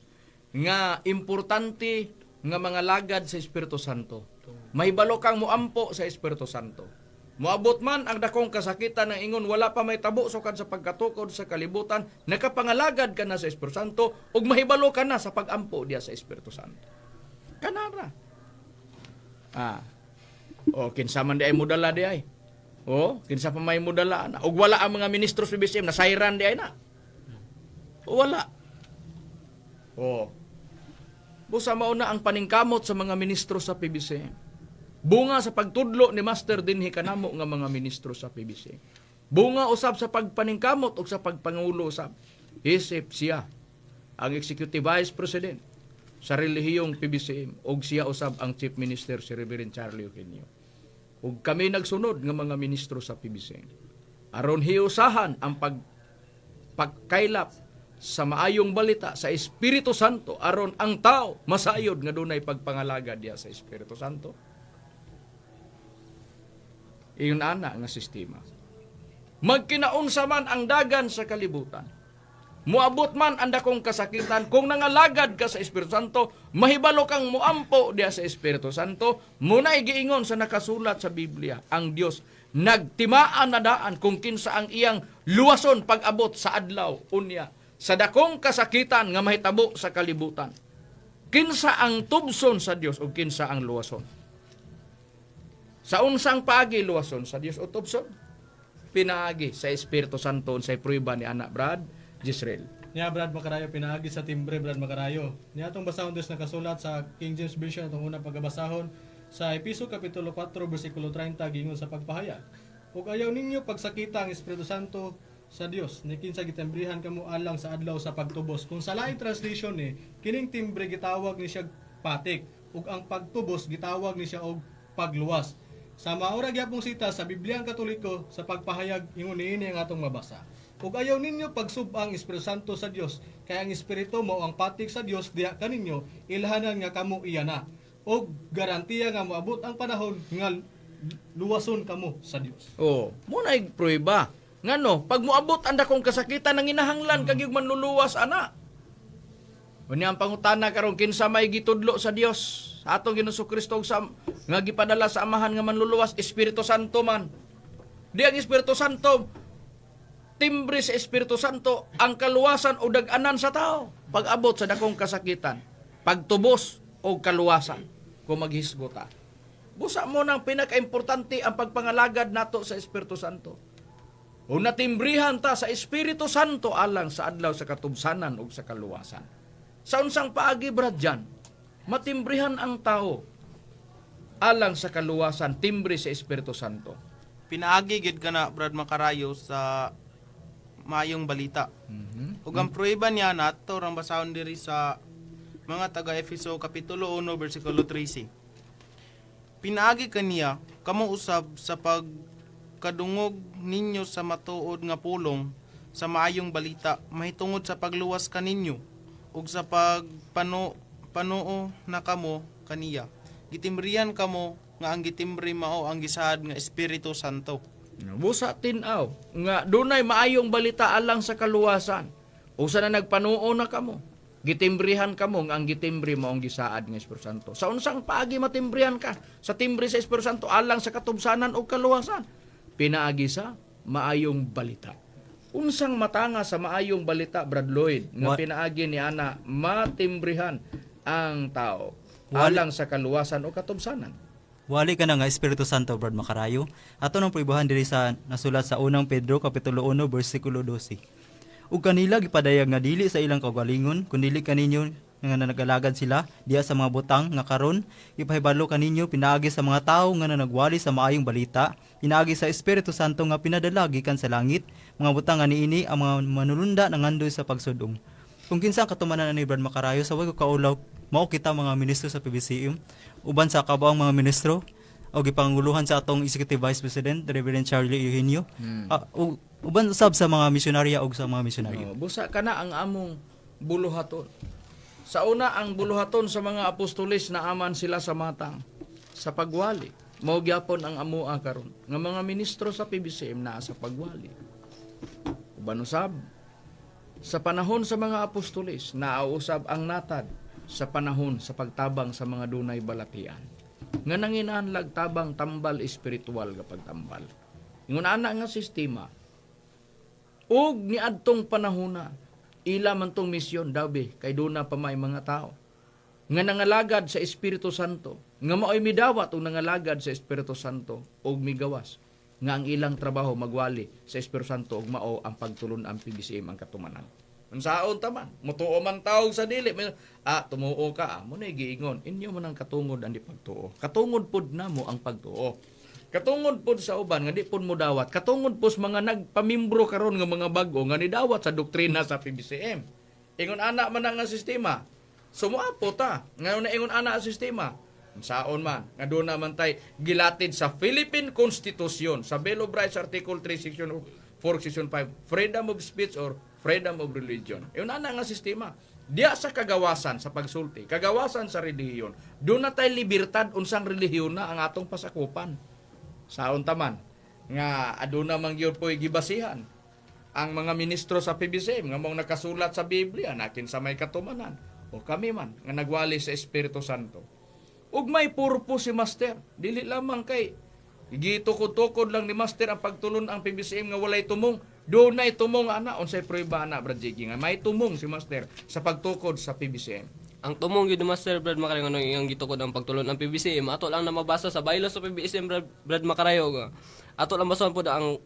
nga importante nga mga lagad sa Espiritu Santo. Mahibalo kang moampo sa Espiritu Santo. Moabot man ang dakong kasakitan ng ingon wala pa may tabo sukad sa pagkatukod sa kalibutan, nakapangalagad ka na sa Espiritu Santo ug mahibalo ka na sa pag-ampo diha sa Espiritu Santo. Kanara. O kinsa man di ay modala di ay. O kinsa pa may modala na. Ug wala ang mga ministro sa BCM nasayran di ay na. O, wala. O. Busa mao na ang paningkamot sa mga ministro sa PBC. Bunga sa pagtudlo ni Master dinhi kanamo nga mga ministro sa PBC. Bunga usab sa pagpaningkamot ug sa pagpangulo usab. Isip siya ang Executive Vice President sa relihiyong PBCM ug siya usab ang Chief Minister, si Reverend Charlie Eugenio. Ug kami nagsunod nga mga ministro sa PBCM aron hiusahan ang pagkaylap sa maayong balita sa Espiritu Santo, aron ang tao masayod nga dunay pagpangalaga diya sa Espiritu Santo. Iyon ana nga sistema. Magkinaunsa man ang dagan sa kalibutan, muabot man ang dakong kasakitan, kung nangalagad ka sa Espiritu Santo, mahibalo kang muampo diya sa Espiritu Santo. Muna'y giingon sa nakasulat sa Biblia, ang Dios nagtimaan na daan kung kinsa ang iyang luwason pag-abot sa adlaw unya sa dakong kasakitan nga mahitabo sa kalibutan. Kinsa ang tubson sa Dios o kinsa ang luwason? Sa unsang paagi luwason sa Dios o tubson? Pinaagi sa Espiritu Santo, unsay prueba ni anak, Brad Jisrael? Niya, Brad Makarayo, pinaagi sa timbre, Brad Makarayo. Niya atong basahon des nakasulat sa King James Version, atong unang pagabasahon sa Episo kapitulo 4 bersikulo 30, gingon sa pagpahayag. Ug ayaw ninyo pagsakita ang Espiritu Santo sa Dios ni kinsa gitembrihan kamo alang sa adlaw sa pagtubos. Kung sa laing translation ni kining timbre gitawag ni siya patik ug ang pagtubos gitawag ni siya og pagluwas. Sa maura gyapong sita sa Bibliang Katoliko sa pagpahayag, ingon niini ang atong mabasa. Ug ayaw ninyo pagsub-ang Espiritu Santo sa Dios, kay ang Espiritu mao ang patik sa Dios diha kaninyo, ilhanan nga kamo iya na. Og garantiya nga moabot ang panahon nga luwason kamo sa Dios. Oh, mo na prueba. Ngano, pag moabot ang dakong kasakitan, nang inahanglan kag yung manluluwas ana. Unya ang pangutana karon, kinsa may gitudlo sa Dios? Sa atong Ginoong Kristo ug sa nga gipadala sa Amahan nga manluluwas, Espiritu Santo man. Di ang Espiritu Santo, timbre sa Espiritu Santo ang kaluwasan o dag-anan sa tao pag-abot sa dakong kasakitan, pagtubos o kaluwasan kung maghisgota. Busa mo nang pinakaimportante ang pagpangalagad nato sa Espiritu Santo. O natimbrihan ta sa Espiritu Santo alang sa adlaw sa katubsanan o sa kaluwasan. Sa unsang paagi, Brad Jan, matimbrihan ang tao alang sa kaluwasan, timbre sa Espiritu Santo? Pinaagi gid kana, Brad Makarayo, sa maayong balita. Ug ang pruweba niya nato rang basahon diri sa mga taga Efeso kapitulo 1 bersikulo 13. Pinaagi kaniya kamo usab sa pagkadungog ninyo sa matuod nga pulong sa maayong balita mahitungod sa pagluwas kaninyo ug sa pagpano panuo na kamo kaniya. Gitimbrihan kamo nga ang gitimbre mao ang gisaad nga Espiritu Santo. Busa tin-aw nga dunay maayong balita alang sa kaluwasan. Usa na nagpanuo na kamo. Gitimbrihan kamo nga ang gitimbre mao ang gisaad nga Espiritu Santo. Sa unsang paagi matimbrihan ka sa timbre sa Espiritu Santo alang sa katubsanan o kaluwasan? Pinaagi sa maayong balita. Unsang matanga sa maayong balita, Brad Lloyd, nga pinaagi ni ana matimbrihan ang tao alang sa kaluwasan o katubsanan? Wali ka na nga Espiritu Santo, Brad Makarayo. Ato nang pruibahan diri sa nasulat sa unang Pedro kapitulo 1 bersikulo 12. Ug kanila gipadayag nga dili sa ilang kaugalingon kundili kaninyo nga nanagalagad sila diha sa mga butang nga karon ipahibalo kaninyo pinaagi sa mga tawo nga nanagwali sa maayong balita pinaagi sa Espiritu Santo nga pinadala gikan sa langit, mga butang nga niini ang mga manulunda nangandoy sa pagsudong. Kung kinsa ang katumanan ni Brad Makarayo sa way ko kaulaw, mao kita mga ministro sa PBCM uban sa kabaong mga ministro o gipanguluhan sa atong Executive Vice President Reverend Charlie Eugenio. Uban usab sa mga misyonarya og sa mga misyonaryo. Oh, busa kana ang among buluhaton. Sa una, ang buluhaton sa mga apostoles na aman sila sa matang sa pagwali. Mao gyapon ang amoa karon nga mga ministro sa PBCM naa sa pagwali. Uban usab sa panahon sa mga apostoles, naausab ang natad sa panahon sa pagtabang sa mga dunay balatian. Nga nanginahanglag tabang tambal espiritual nga pagtambal. Ingon ana nga sistema, ug niadtong panahona, ila man tong misyon dabi kay duna pa may mga tao nga nangalagad sa Espiritu Santo, nga maoy midawat og nangalagad sa Espiritu Santo og migawas nga ang ilang trabaho magwali sa Espiritu Santo ug mao ang pagtulon ang PBCM ang katumanan. Unsaon ta man, mutuo man tawag sa dili, may, tumuo ka, mo na giingon, inyo man ang katungod ang di pagtuo. Katungod pud namo ang pagtuo. Katungod pod sa uban nga di pod mo dawat. Katungod po sa mga nagpamimbro karon nga mga bag-o nga nidawat sa doktrina sa PBCM. Ingon ana man ang nga sistema. Sumuapo ta. Ngayon na ingon ana ang sistema. Saon man nga doon naman tay gilatid sa Philippine Constitution sa Bill of Rights Article 3 Section 4 Section 5, freedom of speech or freedom of religion. Ingon ana nga sistema. Diya sa kagawasan sa pagsulti, kagawasan sa relihiyon, doon na tay libertad unsang relihiyon na ang atong pasakupan. Saon taman nga aduna man gyud po'y gibasihan ang mga ministro sa PBCM nga mong nakasulat sa Biblia na kinsa may katumanan o kami man nga nagwali sa Espiritu Santo. Ug may purpose si Master, dili lamang kay gitukod-tukod lang ni Master ang pagtulon ang PBCM nga walay tumong. Dunay tumong ana, unsay prueba ana, Brad Jiggy, nga may tumong si Master sa pagtukod sa PBCM? Ang tumong gyud ni Master Brad Makarayo nga iyang gitukod ang pagtulon ang PBCM, ato lang na mabasa sa bylaws sa PBCM, Brad, Brad Makarayo nga. Ato lang basahon pud ang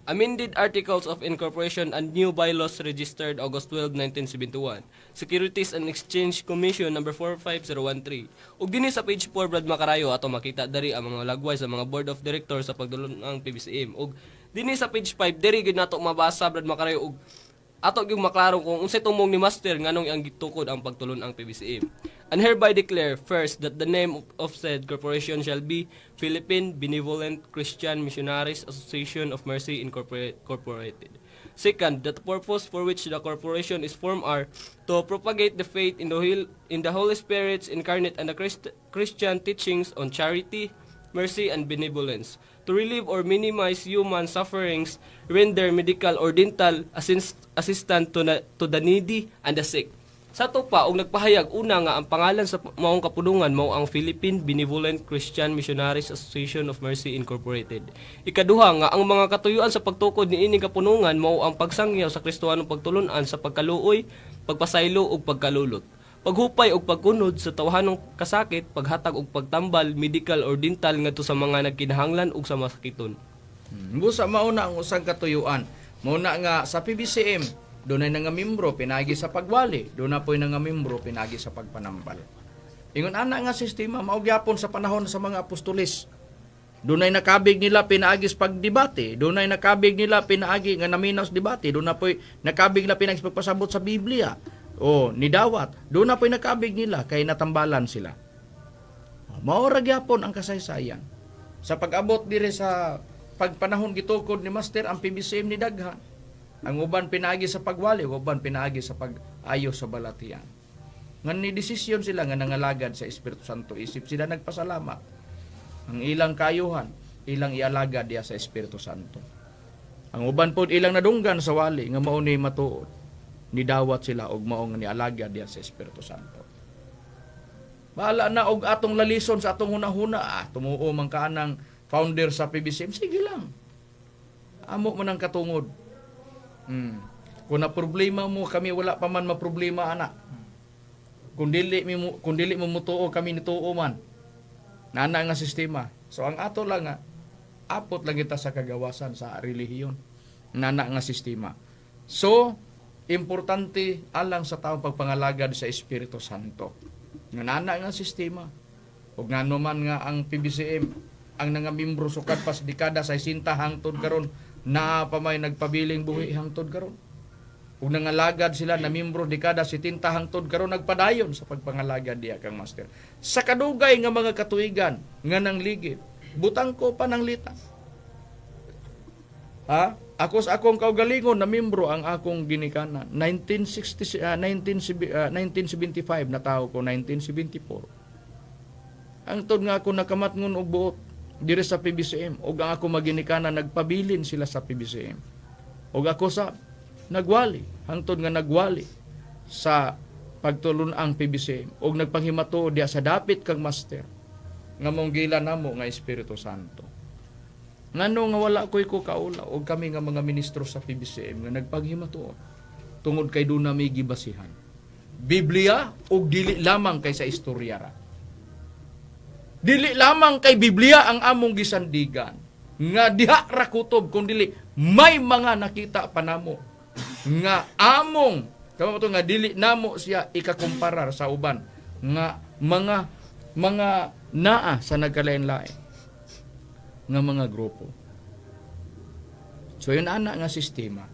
Amended Articles of Incorporation and New Bylaws registered August 12, 1971. Securities and Exchange Commission number 45013. Ug dinhi sa page 4, Brad Makarayo, ato makita diri ang mga lagway sa mga board of directors sa pagdulon ang PBCM. Ug dinhi sa page 5 diri gyud nato mabasa, Brad Makarayo, ug ato gyud maklaro kung unsay tumong ni Master nganong iyang gitukod ang pagtulon ang PBCM. And hereby declare first that the name of said corporation shall be Philippine Benevolent Christian Missionaries Association of Mercy Incorporated. Second, that the purpose for which the corporation is formed are to propagate the faith in the Holy Spirit's incarnate and the Christian teachings on charity, mercy, and benevolence, to relieve or minimize human sufferings, render medical or dental assistance to the needy and the sick. Sa ato pa, og nagpahayag una nga ang pangalan sa maong kapulungan mao ang Philippine Benevolent Christian Missionaries Association of Mercy Incorporated. Ikaduha nga ang mga katuyuan sa pagtukod niining kapunungan mao ang pagsangyaw sa Kristohanong pagtulunan sa pagkaluoy, pagpasaylo ug pagkalulot, paghupay og pagkunod sa tawhanong kasakit, paghatag og pagtambal, medical or dental ngadto sa mga nagkinahanglan ug sa masakiton. Busa mao na ang usang katuyuan. Mao na nga sa PBCM, dunay nga membro pinagi sa pagwali, doon na po'y nga membro pinagi sa pagpanambal. Ingon ana nga sistema mao gyapon sa panahon sa mga apostoles. Dunay nakabig nila pinaagi sa pagdebate, dunay nakabig nila pinaagi nga naminaw sa debate, doon na po'y nakabig nila pinaagi sa pagpasabot sa Biblia. O nidawat, doon na po'y nakabig nila kay natambalan sila. Mao ra gyapon ang kasaysayan. Sa pag-abot dire sa pagpanahon gitukod ni Master ang PBCM ni daghan. Ang uban pinaagi sa pagwali, ang uban pinaagi sa pag-ayo sa balatian. Nga ni desisyon sila nga nangalagad sa Espiritu Santo, isip sila nagpasalamat. Ang ilang kayuhan, ilang ialagad diya sa Espiritu Santo. Ang uban pod ilang nadunggan sa wali nga mao ni matuod. Nidawat sila og mao nga nialagad diya sa Espiritu Santo. Bahala na og atong lalison sa atong hunahuna. Tumuo man ka anang founder sa PBCM, sige lang. Amo man ang katungod. Kung na problema mo, kami wala pa man maproblema ana. Kung dili mo mutuo, kami nituo man. Nana nga sistema. So ang ato lang nga apot lang kita sa kagawasan sa relihiyon. Nana nga sistema. So importante alang sa taong pagpangalagad sa Espiritu Santo. Nga nana nga sistema. Ug ngano man nga ang PBCM ang nangamembro sukad pas dekada sa 60 hangtod karon naa pa may nagpabiling buhi hangtod karon. Ug nangalagad sila na membro dekada 70 hangtod karon nagpadayon sa pagpangalagad diha kang master. Sa kadugay nga mga katuigan nga nangligid, butang ko pa ng lita. Ha? Ako sa akong kaugalingon na membro ang akong ginikanan. 1960, 1975 na tao ko, 1974. Ang tod nga ako nakamatngon og buot diri sa PBCM ug ang ako maginikanan nagpabilin sila sa PBCM. Ug ako sa nagwali, hangtod nga nagwali sa pagtulon ang PBCM ug nagpanghimatuod diha sa dapit kang master nga mong gila namo nga Espiritu Santo. Ngano nga wala ko'y ko kaula og kami nga mga ministro sa PBCM nga nagpaghimatuod tungod kay doon na may gibasihan. Biblia og dili lamang kay sa istorya ra. Dili lamang kay Biblia ang among gisandigan nga diha ra kutob kung dili may mga nakita pa namo nga among kamo to nga dili namo siya ikakumparar sa uban nga mga mga naa sa nagkalain-lain nga mga grupo. So yun ana nga sistema.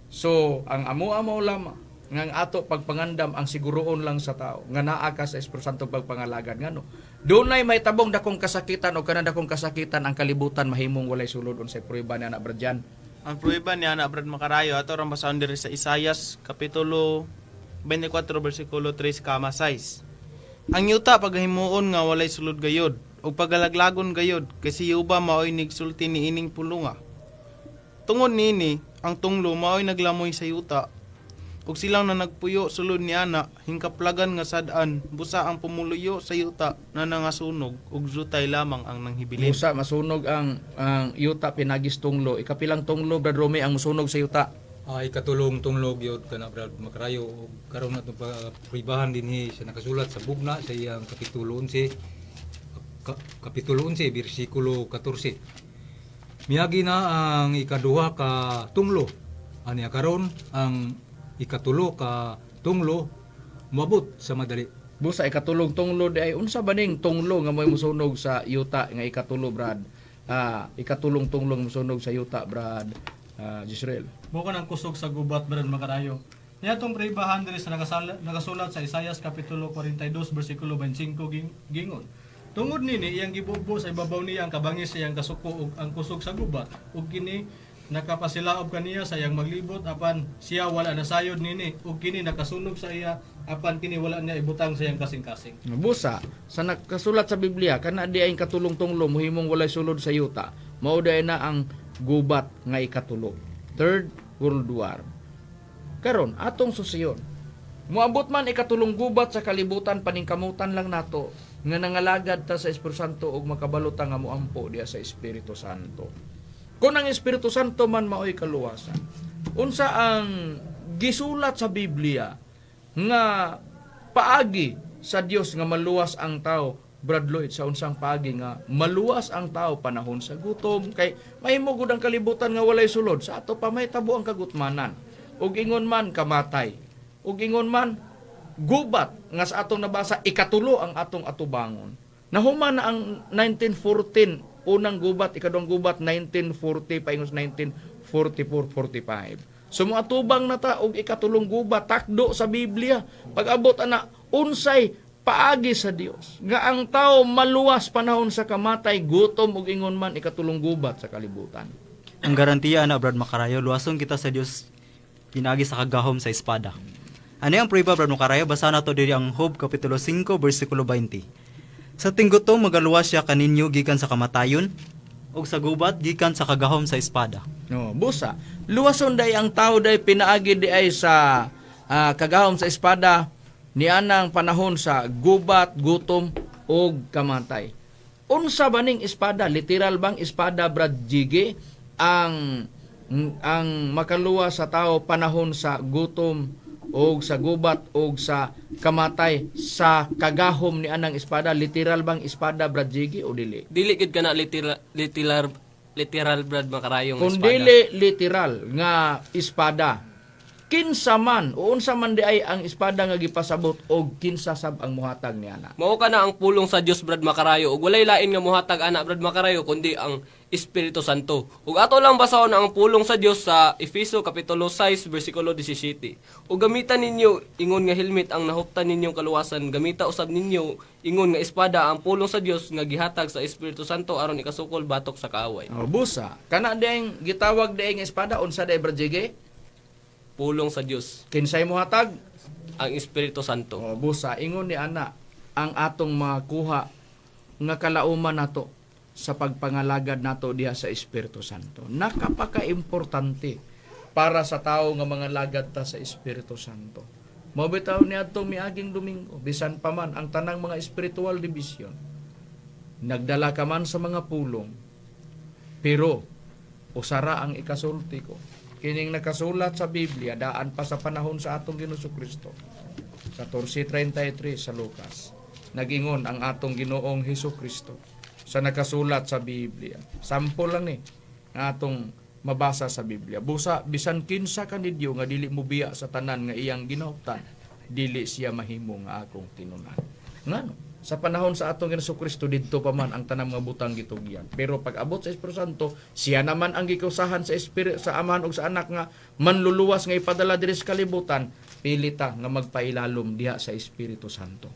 So ang amo-amo lamang nga ang ato pagpangandam ang siguroon lang sa tao nga naa ka sa Espiritu Santo pagpangalagad ngano dunay may tabong dakong kasakitan o kanang dakong kasakitan ang kalibutan mahimong walay sulod unsay prueba ni ana Brad. Ang pruweba niya na Brad Makarayo ato rang basahon diri sa Isayas kapitulo 24 bersikulo 3 kama 6. Ang yuta pagahimuon nga walay sulod gayod ug pagalaglagon gayod kay si Yuba maoy nigsulti niining pulunga. Tungod niini ang tunglo maoy naglamoy sa yuta ug silang na nagpuyo sulod ni ana hingkaplagan nga sad-an busa ang pumuluyo sa yuta na nangasunog ug jutay lamang ang nanghibilin. Busa masunog ang yuta pinagis tunglo. Ikapilang tunglo, Brad Romy, ang musunog sa yuta? Ay katulong tunglog yod kana Brad Makarayo ug karon natong pribahan dinhi sa nakasulat sa bugna sa iyang kapitulo 11 kapitulo 11 bersikulo 14. Miagi na ang ikaduha ka tunglo ania karon ang ikatulo ka tunglo moabot sa madali. Busa ikatulong tunglo di ay unsa ba ning tunglo nga mo'y musunog sa yuta nga ikatulo, Brad? Ikatulong tunglo nga musunog sa yuta, Brad Jisrael. Bukan ang kusog sa gubat, Brad Makarayo. Niya itong pribahan diri sa nakasulat sa Isayas Kapitulo 42 bersikulo 25 gingon. Tungod nini iyang gibubo sa ibabaw niya ang kabangis sa iyang kasuko ug ang kusog sa gubat ug kini nakapasilaob kaniya sa iyang maglibot apan siya wala nasayod nini ug kini nakasunog sa iya apan kini wala niya ibutang sa iyang kasing-kasing. Busa sa nakasulat sa Biblia kana di ay katulong tunglo muhimong walay sulod sa yuta. Mao di na ang gubat nga ikatulo. Third World War. Karon atong susiyon. Moabot man ikatulong gubat sa kalibutan, paningkamutan lang nato nga nangalagad ta sa Espiritu Santo ug makabalo ta nga moampo diha sa Espiritu Santo. Kung ang Espiritu Santo man maoy kaluwasan, unsa ang gisulat sa Biblia nga paagi sa Dios nga maluwas ang tao, Brad Lloyd, sa unsang paagi nga maluwas ang tao panahon sa gutom kay mahimo gud ang kalibutan nga walay sulod sa ato pa may tabo ang kagutmanan ug ingon man kamatay ug ingon man gubat nga sa atong nabasa ikatulo ang atong atubangon? Nahuman na ang 1914 unang gubat, ikaduhang gubat 1940 paingon sa 1944 45. So moatubang na ta og ikatulong gubat takdo sa Biblia. Pag-abot ana unsay paagi sa Dios nga ang tao maluwas panahon sa kamatay, gutom ug ingon man ikatulong gubat sa kalibutan? Ang garantiya ana Brad Makarayo, luwason kita sa Dios pinaagi sa kagahom sa espada. Ano ang prueba, Brad Makarayo? Basa nato diri ang Job kapitulo 5 bersikulo 20. Sa tinggutom magaluwas siya kaninyo gikan sa kamatayon ug sa gubat gikan sa kagahom sa espada. No, busa. Luwason day ang tao day pinaagi di ay sa kagahom sa espada nianang panahon sa gubat, gutom ug kamatay. Unsa ba ning espada? Literal bang espada, Brad Jige, ang makaluwas sa tao panahon sa gutom o sa gubat o sa kamatay sa kagahom ni anang espada? Literal bang espada, Brad Jige, o dili? Dili gid kana literal literal literal, Brad Makarayo, nga Kung espada. dili literal nga espada, kinsa man o unsa man di ay ang espada nga gipasabot og kinsa sab ang muhatag ni ana? Mao kana ang pulong sa Dios, Brad Makarayo, ug walay lain nga mohatag ana, Brad Makarayo, kundi ang Espiritu Santo. Ug ato lang basahon ang pulong sa Dios sa Efeso kapitulo 6 bersikulo 17. Ug gamita ninyo ingon nga helmet ang nahuptan ninyong kaluwasan, gamita usab ninyo ingon nga espada ang pulong sa Dios nga gihatag sa Espiritu Santo aron ikasukol batok sa kaaway. Oh, busa, kana ding gitawag ding espada, unsa day, Brad Jiggy? Pulong sa Dios, Kinsay mohatag? Ang Espiritu Santo. Oh, busa, ingon ni ana ang atong makuha nga kalauman nato sa pagpangalagad nato diha sa Espiritu Santo. Nakapaka-importante para sa tao nga mga lagad ta sa Espiritu Santo. Mao bitaw ni adtong miaging Domingo, bisan pa man ang tanang mga spiritual division, nagdala ka man sa mga pulong, pero usara ang ikasulti ko. Kining nakasulat sa Biblia daan pa sa panahon sa atong Ginoong Kristo. 14:33 sa Lucas. Nagingon ang atong Ginoong Hesus Kristo sa nakasulat sa Biblia. Sample lang ni nga atong mabasa sa Biblia. Busa bisan kinsa kanidyo nga dili mo biya sa tanan nga iyang ginahuptan, dili siya mahimo nga akong tinunan. Ngano? Sa panahon sa atong Ginoong Kristo didto pa man ang tanang mga butang gitugyan. Pero pag abot sa Espiritu Santo, siya naman ang gikusahan sa Espiritu sa Amahan ug sa Anak nga manluluwas nga ipadala diri sa kalibutan, pili ta nga magpailalom diha sa Espiritu Santo.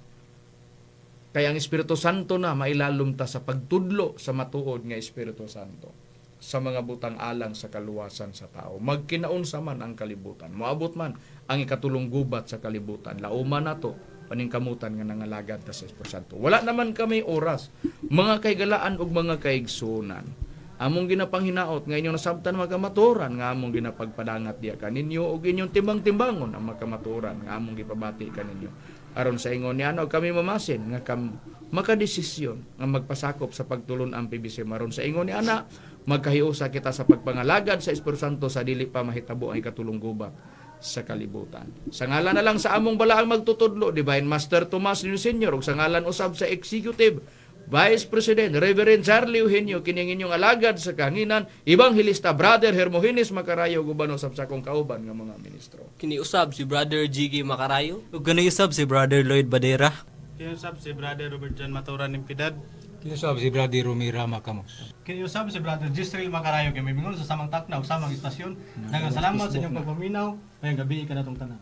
Kaya ang Espiritu Santo na mailalom ta sa pagtudlo sa matuod nga Espiritu Santo sa mga butang alang sa kaluwasan sa tao. Magkinaunsa man ang kalibutan. Moabot man ang ikatulong gubat sa kalibutan. Lauman nato paningkamutan nga nangalagad ta sa Espiritu Santo. Wala naman kami oras. Mga kaigalaan ug mga kaigsunan. Among ginapanghinaot nga inyong nasabtan mga kamatuoran nga among ginapagpadangat diya kaninyo ug inyong timbang-timbangon ang mga kamatuoran nga among gipabati kaninyo. Aron sa ingon ni ano kami mamasin nga kam makadesisyon nga magpasakop sa pagtulon ang PBC maron sa ingon ni ana magkahiusa kita sa pagpangalagad sa Espiritu Santo sa dili pa mahitabo ang ikatulong gubat sa kalibutan. Sa ngalan na lang sa among balaang magtutudlo, Divine Master Tomas Nino Senior, ug sa ngalan usab sa Executive Vice President Reverend Charlie Eugenio, kining inyong alagad sa kahanginan, Evangelista Brother Hermogenes Macarayo, guban usab sa akong kauban nga mga ministro. Kiniusab si Brother Jiggy Macarayo. Ug usab si Brother Lloyd Badera. Kinusab si Brother Robert John Matura Nimpidad. Kinusab si Brother Rumi Rama Kamos. Kiniusab si Brother Gisrael Macarayo kay may bingon sa samang takna ug samang istasyon. Daghang salamat sa inyong pagpaminaw. Mayong gabi kanatong tanan.